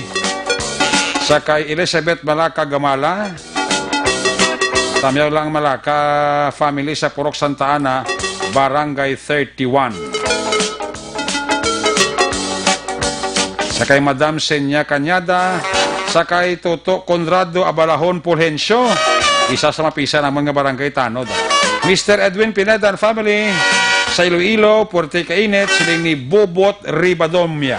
Sa kay Elizabeth Malaka Gamala, tamyaw lang Malaka family sa Purok Santa Ana, Barangay thirty-one. Sa kay Madam Senya Cañada, sa kay Toto Conrado Abalahon Fulgencio, isa sa mapisa namon nga barangay tanod. Mister Edwin Pineda and family, sa Iloilo, Puerte Kainit, siling ni Bobot Ribadomia.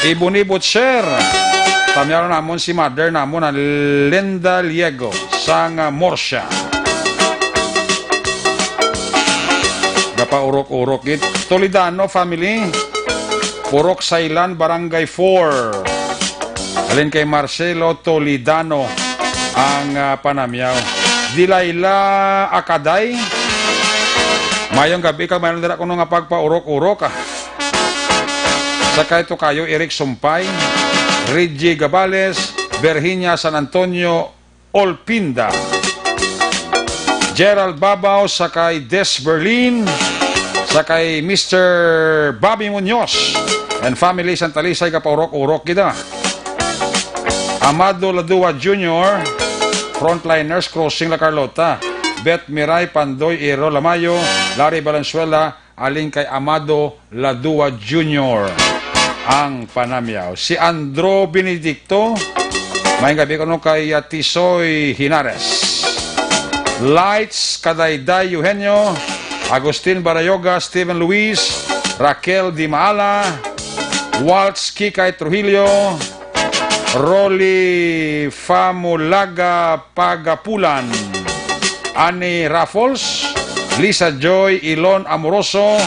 Ibon-ibot, sir. Tamyaw namon si mother namon, ang Linda Liego, sang, ah, Murcia. Gapaurok-urok gid. Toledano family. Purok Sailan, Barangay four. Halin kay Marcelo Toledano ang, ah, panamyaw. Dilayla Akaday. Mayong gabi ka, mayroon dira kuno nga pagpaurok-urok, ah. Sa kay Tokayo Eric Sumpay, Reggie Gabales, Virginia San Antonio Olpinda, Gerald Babao, sa kay Des Berlin, sa kay Mister Bobby Muñoz and family, Santa Lisay, gapaurok-urok kita. Amado Ladua Junior, Frontliners Crossing, La Carlota, Beth Miray, Pandoy, Iro Lamayo, Larry Valenzuela, halin kay Amado Ladua Junior ang panamyaw. Si Andro Benedicto, mayong gabi kuno kay, ah, Tisoy Hinares. Lights, Kadayday Eugenio, Agustin Barayoga, Steven Luis, Raquel Di Maala, Waltz Kikay Trujillo, Rolly Famulaga Pagapulan, Annie Raffles, Lisa Joy Ilon Amoroso,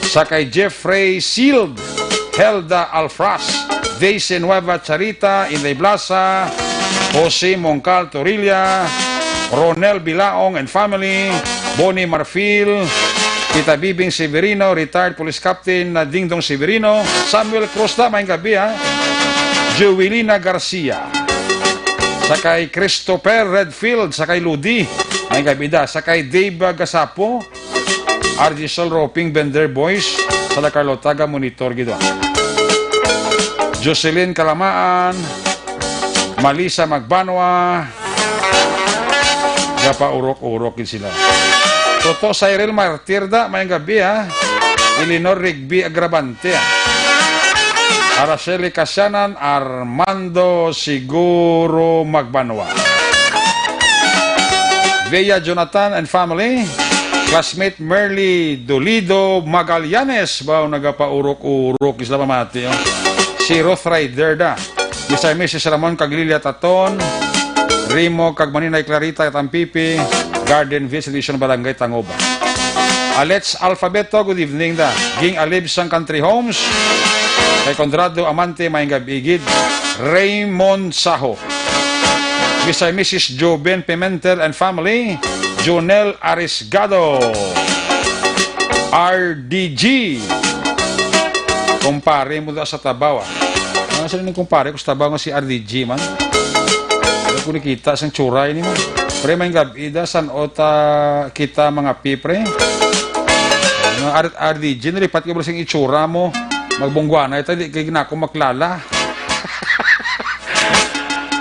sa kay Jeffrey Seald, Helda Alfras, Daisy Nueva Charita, Inday Blasa, Jose Mongcal Torilla, Ronel Bilaong and family, Bonnie Marfil, Tita Bibing Severino, retired police captain na Dingdong Severino, Samuel Cruz na, maayong gabi, ha? Joelina Garcia, sa kay Christopher Redfield, sa kay Ludi, maayong gabi da, sa kay Dave Gasapo, R G Sol Roping Vender Boys, sa La Carlota, ga monitor gid. Jocelyn Kalamaan, Malisa Magbanwa, gapaurok-urok gid sila. Toto Cyril Martir da, maayong gabi, ha. Eleanor Rigby Agravante, ha. Araceli Kasianan, Armando Siguro Magbanwa. Vea Jonathan and family, classmate Merly Dolido Magallanes, ba, nagapaurok-urok, isla pamati, oh. Si Ruth Ryder da. Mister and Missus Ramon kag Lilia Taton, Rimo kag Maninay Clarita Tampipi, Garden View Subdivision, Barangay Tangoba. Alets Alfabeto, good evening da. Ging Alib sang Country Homes, kay Conrado Amante, maayong gabi gid. Raymond Saho. Mister and Missus Joven Pimentel and family, Jonel Arisgado, R D G. Kumpare mo da sa Tabaw, ah. Ano sila ning kumpare ko sa Tabaw nga si R D G man? Wala ko nakita sang tsuray ni mo. Pre, maayong gabi da, san-o ta kita mga pi, pre? Ano, R-, R D G, nalipat ka ba sing itsura mo? Magbungguanay ta, di kay na ako maklala.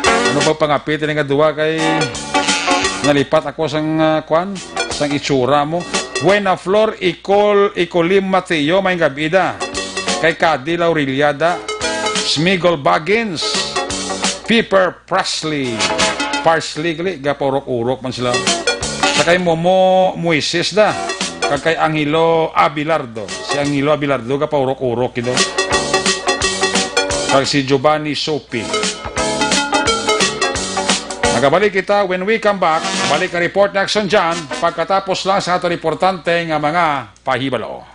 Ano ba pangapit ini nga duwa kay nalipat ako sang, ah, kwan, sang itsura mo? Buena Flor, Icol, Icolim Mateo, maayong gabi da. Kay Kadi Laureliada, Smigol Baggins, Piper Presley, Parsley, gali, gapaurok-urok man sila. Sa kay Momo Moises da, kag kay Angelo Abilardo. Si Angelo Abilardo, gapaurok-urok gid. Kag si Giovanni Sopi. Magabalik kita when we come back. Balik ang report ni Action John pagkatapos lang sa aton importante nga mga pahibalo.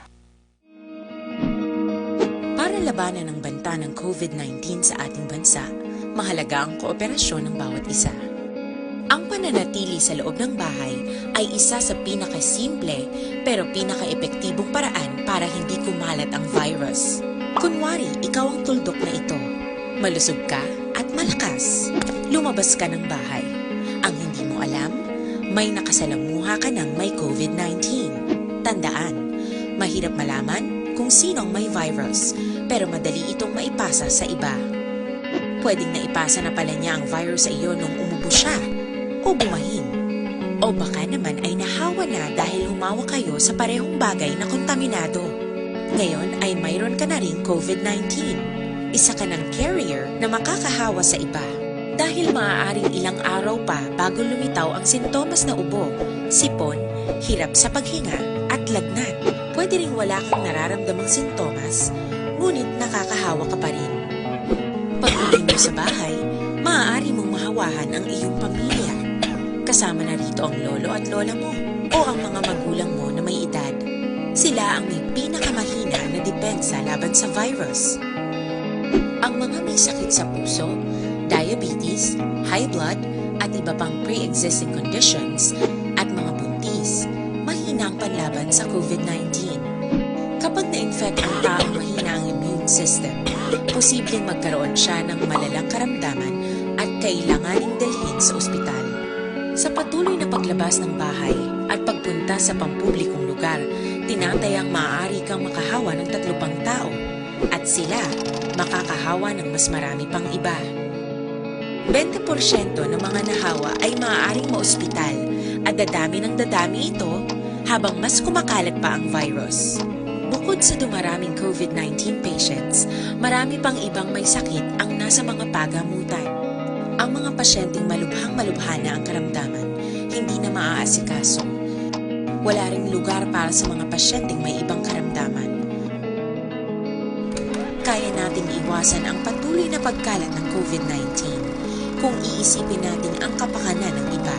Para labanan ang banta ng COVID nineteen sa ating bansa, mahalaga ang kooperasyon ng bawat isa. Ang pananatili sa loob ng bahay ay isa sa pinakasimple pero pinakaepektibong paraan para hindi kumalat ang virus. Kunwari, ikaw ang tuldok na ito. Malusog ka at malakas. Lumabas ka ng bahay. Ang hindi mo alam, may nakasalamuha ka ng may COVID nineteen. Tandaan, mahirap malaman kung sino ang may virus, pero madali itong maipasa sa iba. Pwedeng naipasa na pala niya ang virus sa iyo nung umubo siya o bumahin. O baka naman ay nahawa na dahil humawak kayo sa parehong bagay na kontaminado. Ngayon ay mayroon ka na ring COVID nineteen. Isa ka ng carrier na makakahawa sa iba. Dahil maaaring ilang araw pa bago lumitaw ang sintomas na ubo, sipon, hirap sa paghinga, at lagnat. Pwede ring wala kang nararamdamang sintomas, ngunit nakakahawa ka pa rin. Pag-uwi mo sa bahay, maaari mong mahawahan ang iyong pamilya. Kasama na rito ang lolo at lola mo o ang mga magulang mo na may edad. Sila ang may pinakamahina na depensa laban sa virus. Ang mga may sakit sa puso, diabetes, high blood, at iba pang pre-existing conditions, at mga buntis, mahina ang panlaban sa COVID nineteen. Kapag na-infect ang taong mahina ang immune system, posibleng magkaroon siya ng malalang karamdaman at kailanganing dalhin sa ospital. Sa patuloy na paglabas ng bahay at pagpunta sa pampublikong lugar, tinatayang maaari kang makahawa ng tatlo pang tao at sila makakahawa ng mas marami pang iba. Bente porsyento ng mga nahawa ay maaaring maospital at dadami ng dadami ito habang mas kumakalat pa ang virus. Bukod sa dumaraming COVID nineteen patients, marami pang ibang may sakit ang nasa mga pagamutan. Ang mga pasyenteng malubhang-malubha na ang karamdaman, hindi na maaasikaso. Wala ring lugar para sa mga pasyenteng may ibang karamdaman. Kaya nating iwasan maiwasan ang patuloy na pagkalat ng covid nineteen kung iisipin natin ang kapakanan ng iba.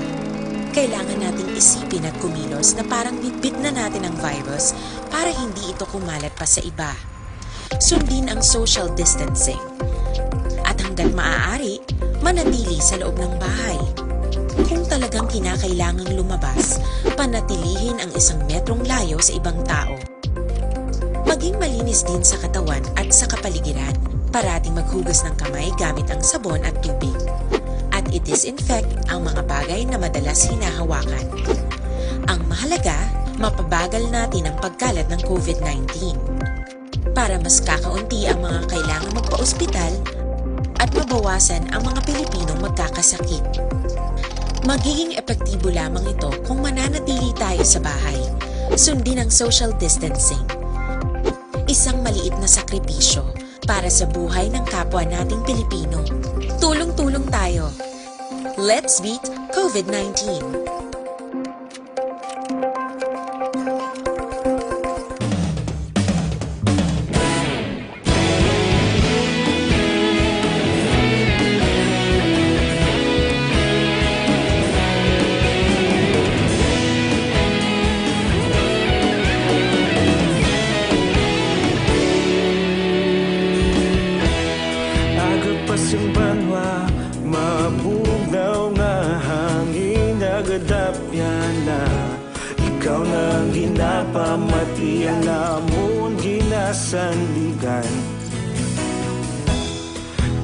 Kailangan nating isipin at kumilos na parang bitbit na natin ang virus para hindi ito kumalat pa sa iba. Sundin ang social distancing. At hanggat maaari, manatili sa loob ng bahay. Kung talagang kinakailangang lumabas, panatilihin ang isang metrong layo sa ibang tao. Maging malinis din sa katawan at sa kapaligiran. Parating maghugas ng kamay gamit ang sabon at tubig. At i-disinfect ang mga bagay na madalas hinahawakan. Ang mahalaga, mapabagal natin ang pagkalat ng covid nineteen para mas kakaunti ang mga kailangang magpa-ospital at mabawasan ang mga Pilipinong magkakasakit. Magiging epektibo lamang ito kung mananatili tayo sa bahay. Sundin ang social distancing. Isang maliit na sakripisyo para sa buhay ng kapwa nating Pilipino. Tulong-tulong tayo. Let's beat covid nineteen. Agod pa sing banwa, mabugnaw nga hangin, nagadapyan na. Ikaw na ang ginapamati, ang namon ginasandigan.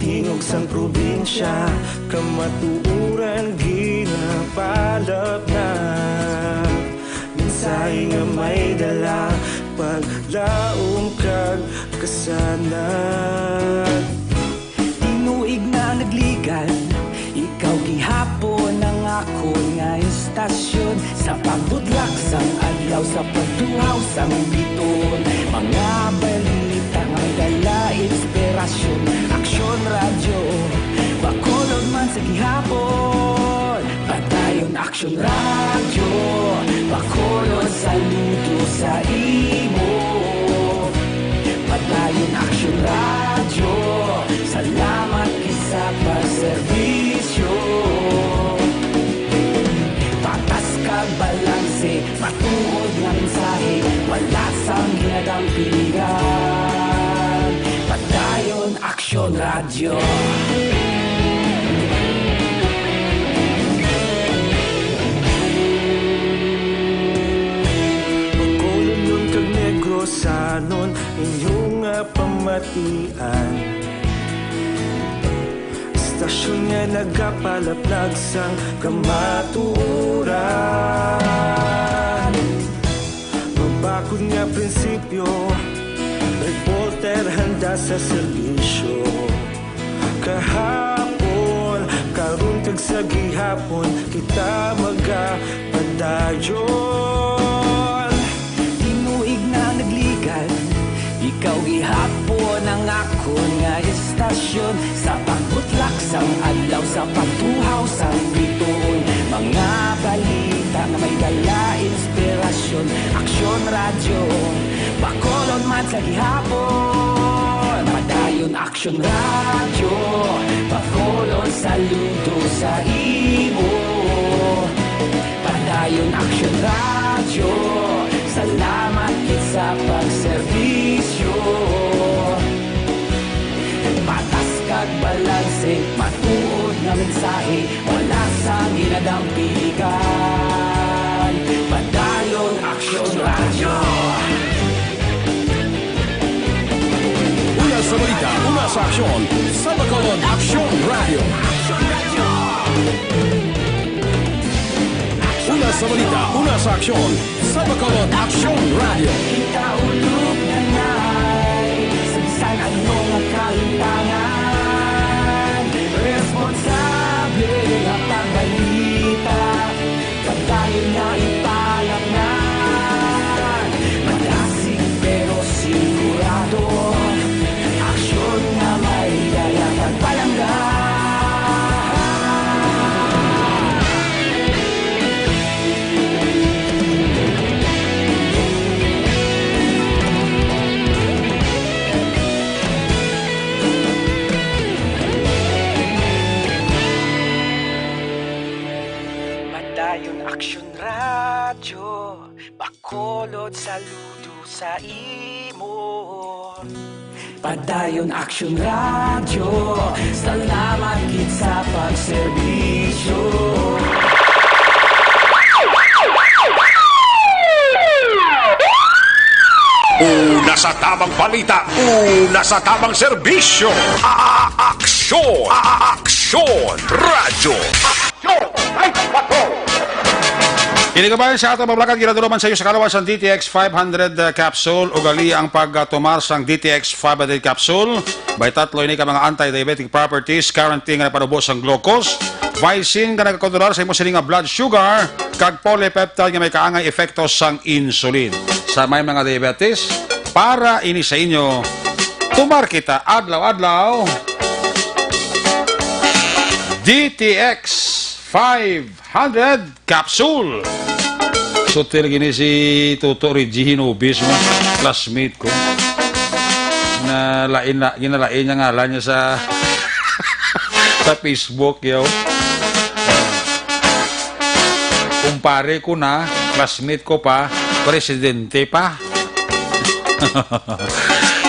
Tingog sang probinsya, kamatuoran ginapalapnap. Mensahe nga may dala, paglaom kag kasanag. Tinuig na nagligad, ikaw gihapon ang akon nga istasyon. Sa pagbutlak sang adlaw, sa pagtuhaw sang bituon, mga balita nga may dala inspirasyon. Aksyon Radyo, Bacolod man sa gihapon. Padayon Aksyon Radyo, Bacolod, saludo sa imo. Padayon Aksyon Radyo, salamat gid sa pagserbisyo. Patas kag balanse, matuod nga mensahe, wala sang ginadampigan. Padayon Aksyon Radyo. Bacolodnon kag Negrosanon, inyo nga pamatian. Istasyon nga nagapalaplag sang kamatuoran. Mabakod nga prinsipyo, reporter handa sa serbisyo. Kahapon, karon kag sa gihapon, kita magapadayon. Tinuig na nagligad, ikaw gihapon ang akon nga istasyon. Sa pagbutlak sang adlaw, sa pagtuhaw sang bituon, mga balita nga may dala inspirasyon. Aksyon Radyo, Bacolod man sa gihapon. Padayon Aksyon Radyo, Bacolod, saludo sa imo. Padayon Aksyon Radyo, salamat gid sa pagserbisyo. Patas kag balanse, matuod nga mensahe, wala sang ginadampigan. Padayon Aksyon Radyo. Una sa balita, una sa aksyon, sa Bacolod Aksyon Radyo. Una sa balita, una sa aksyon, sa Bacolod Aksyon Radyo. Kita ulog na nay, sa bisan ano nga kahitangan, responsable nga pagbalita. Padayon na ipalapnan, madasig pero sigurado. Aksyon nga may dala kag palangga. Saludo sa imo. Padayon Aksyon Radyo, salamat gid sa pagserbisyo. Una sa tamang balita, una sa tamang serbisyo. A-, a-, aksyon, a-, a-, aksyon, radyo. Aksyon, ay, patrol. Ini kabayan sa ato mga balakad, ginadula man sa iyo sa kalawan sang D T X five hundred, uh, capsule. Ugali ang pagtumar sang D T X five hundred capsule. May tatlo ini ka mga anti-diabetic properties, guarantee nga napanubo sang glucose, vicin nga nagakontrolar sa imo sini nga blood sugar, kag polypeptide nga may kaangay epekto sang insulin. Sa may mga diabetes, para ini sa inyo, tumar kita adlaw-adlaw. D T X five hundred capsule. Sutil gini si Toto Reggie Hinobis, mo, classmate ko. Na lain na, ginalain niya ngalan niya sa, sa Facebook, yo. Kumpare ko na, classmate ko pa, presidente pa.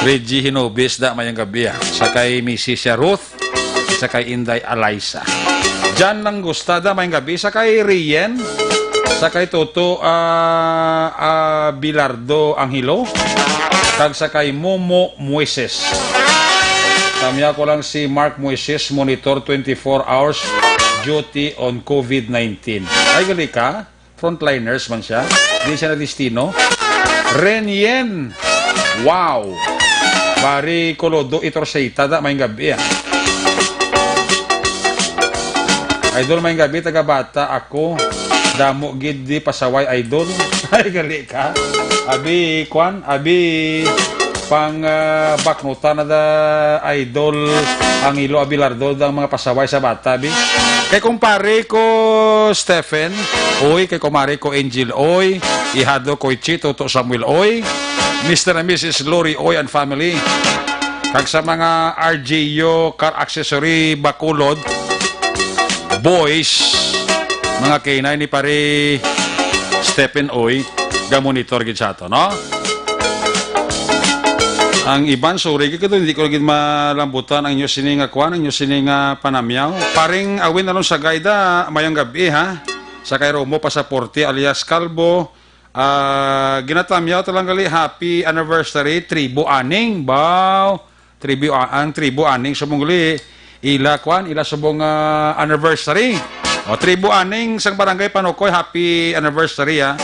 Reggie Hinobis, da, mayang gabi, ah. Sa kay Missus siya Ruth, sa kay Inday Eliza. Jan Langusta, da, mayang gabi, sa kay Rian, sa kay Toto, ah, ah, Bilardo Angelo, kag sa kay Momo Moises. Tamya ko lang si Mark Moises, monitor twenty-four hours duty on COVID nineteen. Ay, gali ka? Frontliners man siya. Di siya na destino. Ren Yen. Wow. Pari Colodo Itorceta, da, mayang gabi, ah. Idol, mayang gabi, taga bata ako. Damo gid di pasaway, idol. Ay, gali ka. Abi, kwan, abi, pang, ah, baknutan na da, idol, ang ilo, Abilardo, ang mga pasaway sa bata, bi. Kay kumpare ko, Stephen, oy, kay kumare ko, Angel, oy, ihado ko, Ichi, Toto Samuel, oy, Mister and Missus Lori, oy, and family. Kag sa mga R G U car accessory Bacolod, boys, mga K nine ni pare Stephen, oy, ga-monitor gid sa ato, no? Ang iban, sorry, kay kadto, hindi ko gid malambutan ang inyo sini nga kwan, ang inyo sini nga panamyaw. Paring Awin Alonsagay, da, mayang gabi, ha? Sa kay Romo Pasaporte alias Calvo, ah, ginatamyaw ta lang gali, happy anniversary, Tribo Aning, baw. Tribo, ah, ang Tribo Aning subong gali, ila, kwan, ila subong, ah, anniversary. O, Tribo Aning sang Barangay Panukoy, happy anniversary, ah.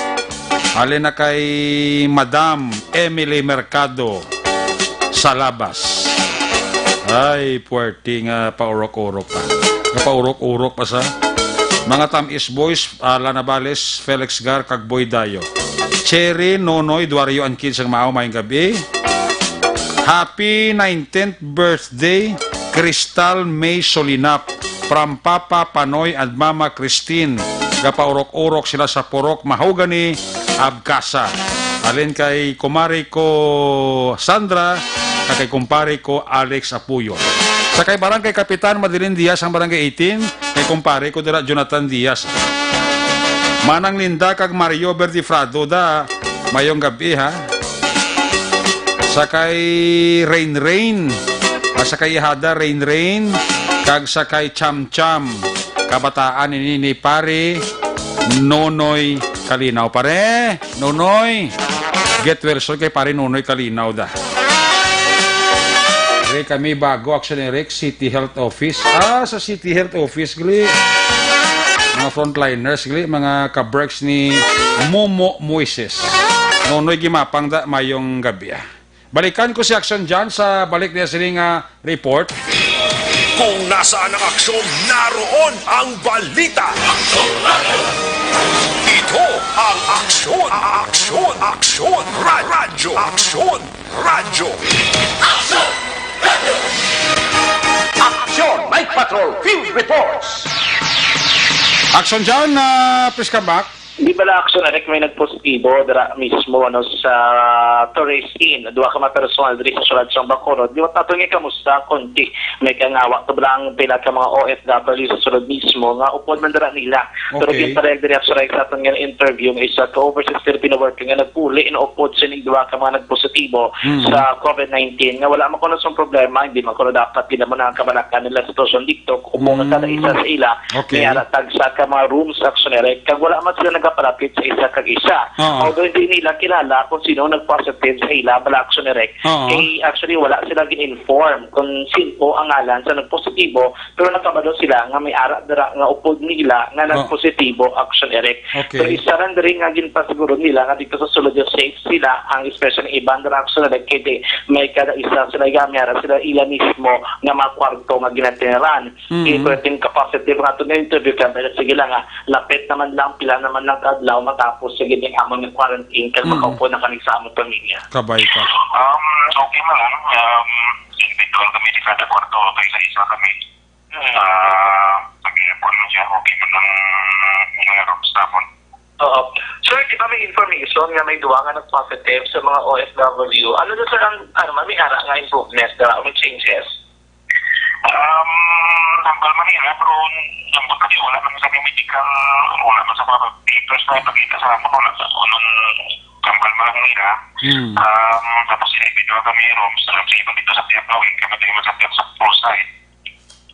Halin na kay Madam Emily Mercado Salabas. Ay, puwerte nga paurok-urok pa. Nga paurok-urok pa sa mga Tamis Boys, ah, Lana Bales, Felix Gar, kag Boy Dayo. Cherry, Nonoy, Duario, and kids ang mao, mayang gabi. Happy nineteenth birthday, Crystal May Solinap. From Papa Panoy and Mama Christine, gapaurok-urok sila sa Purok Mahogany, Abcasa. Halin kay kumare ko Sandra, kag kay kumpare ko Alex Apuyo. Sa kay Barangay Kapitan Madeline Diaz ang Barangay eighteen, kay kumpare ko dira Jonathan Diaz. Manang Linda kag Mario Verdifrado da, mayong gabi, ha. Sa kay Rain Rain, ah, sa kay Ihada Rain Rain, kag sa kay Cham Cham, kabataan ini ni pare Nonoy Kalinaw. Pare, Nonoy, get well soon kay pare Nonoy Kalinaw da. Re, kami bago, Action Eric, City Health Office. Ah, sa City Health Office, gali. Mga frontliners, gali, mga ka-Berks ni Momo Moises. Nonoy Gimapang da, mayong gabi, ah. Balikan ko si Action John sa balik niya sini nga report. Kung nasaan ang aksyon, naroon ang balita. Ito ang Aksyon, Aksyon, Aksyon, Ra-, Radyo, Aksyon, Radyo. Aksyon! Night Patrol Field Reports! Action John, ah, please come back. Di bala, Action Eric, may nagpositibo dira mismo, ano, sa Tourist Inn. Duha ka mga personal diri sa siyudad sang Bacolod. Liwat nato nga kamusta, konti may kangawa to bala ang pila ka mga O F W sa sulod mismo nga upod man dira nila. Pero Okay. ginparehag diri, Action Eric, sa aton nga interview nga isa ka overseas Filipino worker nga nagpuli na upod sining duha ka mga nagpositibo Mm. sa COVID nineteen, nga wala man kuno sang problema, hindi man kuno dapat gid amo na ang kabalakan nila sa sitwasyon dito, kung Mm. kada isa sa ila Okay. may ara tagsa ka mga rooms, Action Eric, kag wala man sila nagapalapit sa isa kag isa. Oo. Although hindi nila kilala kung sino ang nag-positive sa ila, bala, Action Eric. Oo. Kay actually, wala sila gin-inform kung sino ang ngalan sa nagpositibo, pero nakabalo sila nga may ara dira nga upod nila nga Oo. nagpositibo, Action Eric. Okay. Pero isa lang diri nga ginpasiguro nila nga dito sa sulod safe sila, ang especially iban dira, Action Eric, kay di may kada isa sila, gamit ara sila ila mismo nga mga kwarto nga ginatiniran. Mm. Di ko tin ka positive nga ato na interview ka, pero sige lang, ah, lapit naman lang, pila naman lang ka adlaw matapos sa gid ning amon nga quarantine, kag Mm. makaupo na kami sa among pamilya. Kabay ka. Um, okay man lang. Um, individual kami di kada kwarto, okay sa isa kami. Ah, pag-iipon mo siya, okay man ang mga rooms namin. Oo. Sir, di ba may information nga may duha nga nag-positive sa mga O F W? Ano na, sir, ang, ano man, may ara nga improvement, uh, may changes? Um, hambal man nila, pero hambal kasi wala man sa medical, wala man sa mga papers na ipakita sa amon, wala sa unang hambal man lang nila. Hmm. Um, tapos individual kami rooms, alam sa iba dito sa Tiapawin, kami dito sa Tiap sa Pulsay.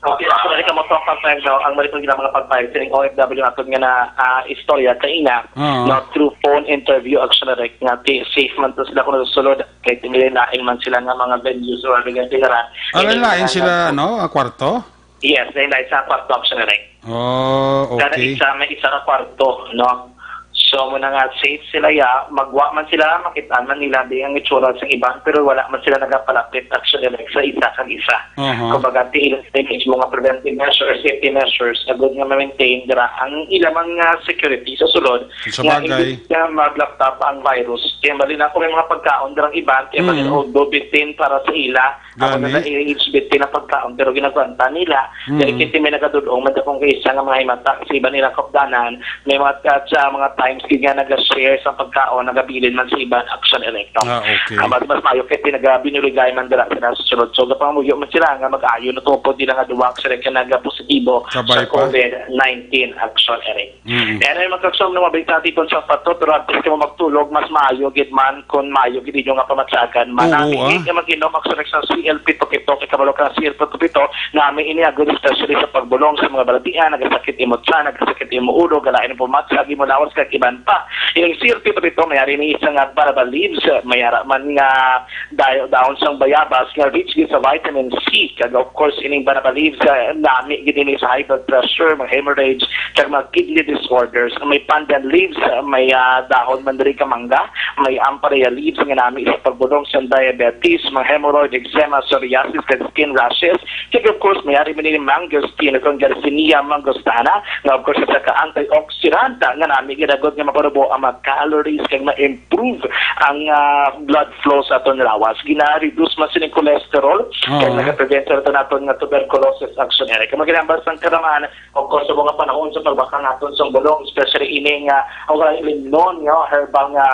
Okay, ako na rin kamo sa pagpayag daw, ang mali po nila mga pagpayag, sining O F W natin nga na, ah, istorya kaina, Oo. na through phone interview, actually, like, nga ti-, safe man to sila kung nasusulod, kahit hindi lain man sila nga mga venues or mga tinaran. Ah, Hindi lain nila sila, nga no? Ah, kwarto? Yes, lain-lain sa kwarto, actually, like. Oh, Kada okay. isa, may isa ka kwarto, no? So, mo na nga, safe sila, ya. Magwa man sila, makita man nila di ang itsura sa iban, pero wala man sila nagapalapit, actually, like, sa isa kag isa. Aha. Kumbaga, tiil sa mismo nga preventive measures, safety measures, agud nga ma-maintain dira ang ilang mga security sa sulod, Sa nga bagay. hindi na mag-laptop ang virus. Kaya mali na kung may mga pagkaon dirang iban, kaya Mm. mali, although bitin para sa ila, ako na Gani. na i-, i-, bitin ang pagkaon, pero ginagwanta nila. Mm. Dahil kasi may nagadulong, man akong kaisa nga mga himata, sa iba nila kapdanan, may mga, at sa mga times, gid nga nag-share sa pagkaon, nagabilin man sa iban, action electo. Ah, okay. Ah, mas, mas maayo kay pinagabinuligay man dira sila sa sulod. So, gapangamuyo man sila nga mag-ayo na tupod nila nga duwa sila ka nag-positibo Kabay sa pa. COVID nineteen, action, Eric. Mm. Yan ay magkagsom na mabalita tipon sa pato, pero antes ka mo magtulog, mas maayo gid man kung maayo gid inyo nga pamatsagan. Oo, Manami ah. nga mag-inom, action, Eric, sa C L pito pito, kay kabalo ka sa C L pito pito, nami ini agud especially sa pagbulong sa mga balatian, nagasakit imo tiyan, nagasakit imo ulo, galain ang pumatsa, ag imo lawas, kag iban pa. Ining C L pito pito, may ari ni isa nga baraba leaves, may ara man nga dayo dahon sang bayabas nga rich gid sa vitamin C, kag of course ining banana leaves, ah, nami gid ini sa high blood pressure, mga hemorrhage, kag mga kidney disorders. May pandan leaves, ah, may, ah, dahon man diri ka mangga, may ampalaya leaves nga nami sa pagbulong sa diabetes, mga hemorrhoid, eczema, psoriasis, kag skin rashes. Kag of course, may ari man ini mangosteen, kung Garcinia mangostana, nga of course isa ka antioxidant nga nami gid agud nga mapanubo ang mga calories kag ma-improve ang, ah, blood flow sa aton lawas. Gina-reduce man sini cholesterol, Oo. kag nagaprevent sa aton, aton nga tuberculosis, action, Eric. Ang maginambal sang karaman, of course, sa mga panahon sa pagbakal naton sa bulong, especially ini nga, ang wala ilimnon nga herbal nga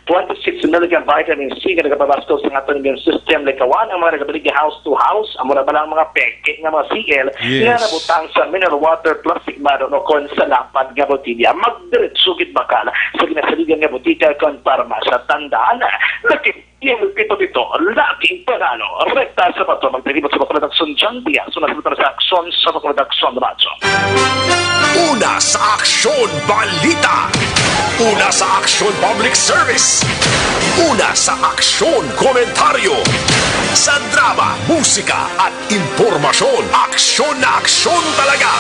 twenty-six milligram vitamin C nga nagapabaskog sa aton immune system, likawan ang mga nagabilig house to house, amo na ba lang mga peke nga mga C L Yes. nga nabutang sa mineral water, plastic bottle, o kon sa lapad nga botilya. Magdiretso gid bakal sa ginasaligan nga botika kon parmasya. Tandaan, laki yung pito dito, laking panalo. Rekta sa bato, magdalibot sa Bacolod Aksyon, John Diaz, sunod sa Aksyon sa Bacolod Aksyon Radyo. Una sa Aksyon Balita. Una sa Aksyon Public Service. Una sa Aksyon Komentaryo. Sa drama, musika, at impormasyon, aksyon na aksyon talaga.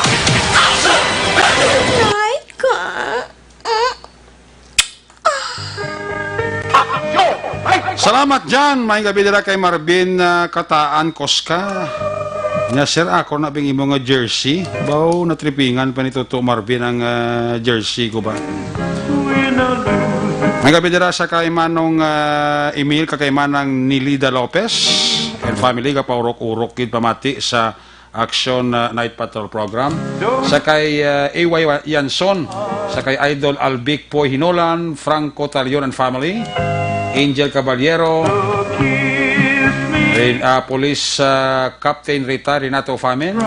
Aray ko. Salamat, Jan. May gabi dira kay Marvin, ah, Kataan Koska. Nya, sir, ako na bing imo nga jersey. Baw, natripingan pa ni Toto Marvin ang, ah, jersey ko ba? May gabi dira sa kay Manong, ah, Emil, kag kay Manang Nilida Lopez and family, gapaurok-urok gid pamati sa Action, uh, Night Patrol Program. Sa kay, uh, A Y Yanson, sa kay Idol Albic Poy Hinolan, Franco Talion and family, Angel Caballero, Rin-, uh, Police, uh, Captain Retired Renato Famin,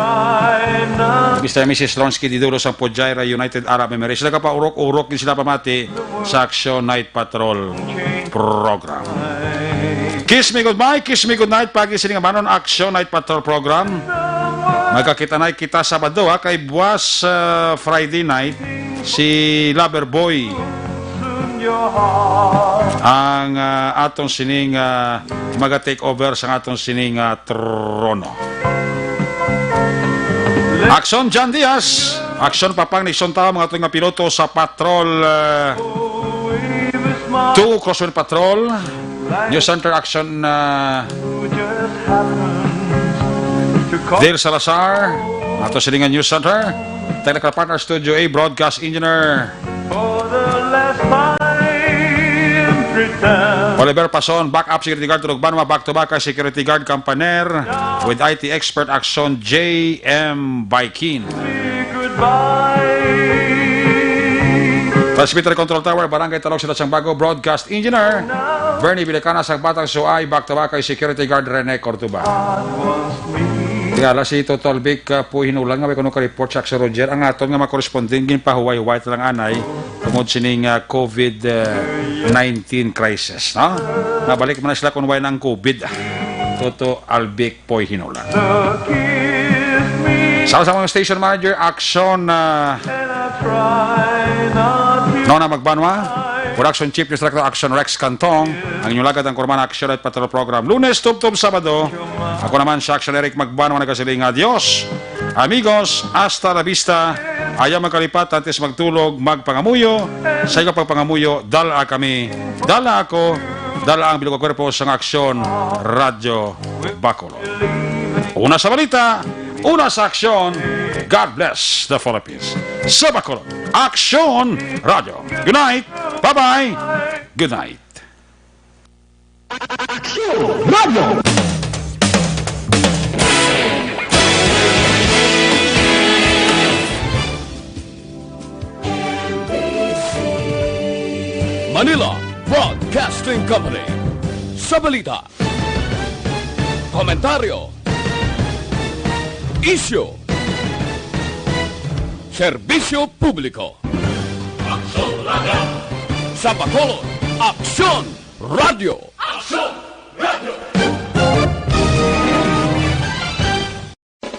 Mister and Missus Lonsky Didulo sang Pujaira, United Arab Emirates. Nagapaurok-urok din sila pamati sa Action Night Patrol Program. Kiss Me Goodbye, Kiss Me Goodnight, pagi sini nga banon, Action Night Patrol Program. Magkakita na kita Sabado, ha, kay buwas, ah, Friday night, si Lover Boy ang, ah, aton sining, ah, maga-take over sa aton sining, ah, trono. Action John Diaz, Action Papang Nixon Tao, mga tuwing nga piloto sa Patrol, ah, two Crosswind Patrol, News Center Action, ah, Dale Salazar, ato silingan News Center, Technical Partner Studio A, Broadcast Engineer Oliver Pason, Backup Security Guard Tulog Banwa, Back to Back Security Guard Campaner, with I T Expert Action J M Baikin. Transmitter Control Tower, Barangay Talog, Sila Sang Bago, Broadcast Engineer Bernie Vilacana, sang Batang Suay, Back to Back kay Security Guard Rene Cordoba. Tingala si Toto Albic, uh, Puy Hinulan nga may kuno ka-report sa Action Roger. Ang aton nga mga correspondent, ginpahuway-huway talang anay tungod sining, uh, COVID nineteen crisis, no? Nabalik man na sila kung wala ang COVID. Toto Albic Poy Hinulan. Sa, sa mga station manager, Action, ah, Nona Magbanwa. Production Chief Instructor Action Rex Cantong. Ang inyong lagad ang Kurman Action at Patrol Program. Lunes, tubtob Sabado. Ako naman si Action Eric Magbanwa, nagasiling nga, "Adios, amigos, hasta la vista." Ayaw magkalipat, antes magtulog, magpangamuyo. Sa iyong pagpangamuyo, dala kami, dala ako, dala ang bilog nga kwerpo sang Aksyon Radyo Bacolod. Una sa balita, una sa aksyon. God bless the Philippines. Sa Bacolod, Aksyon Radyo. Good night. Bye-bye. Good night. Aksyon Radyo. Manila Broadcasting Company. Sa balita, komentaryo, isyu, serbisyo publiko. Aksyon Radyo. Sa Bacolod, Aksyon Radyo. Aksyon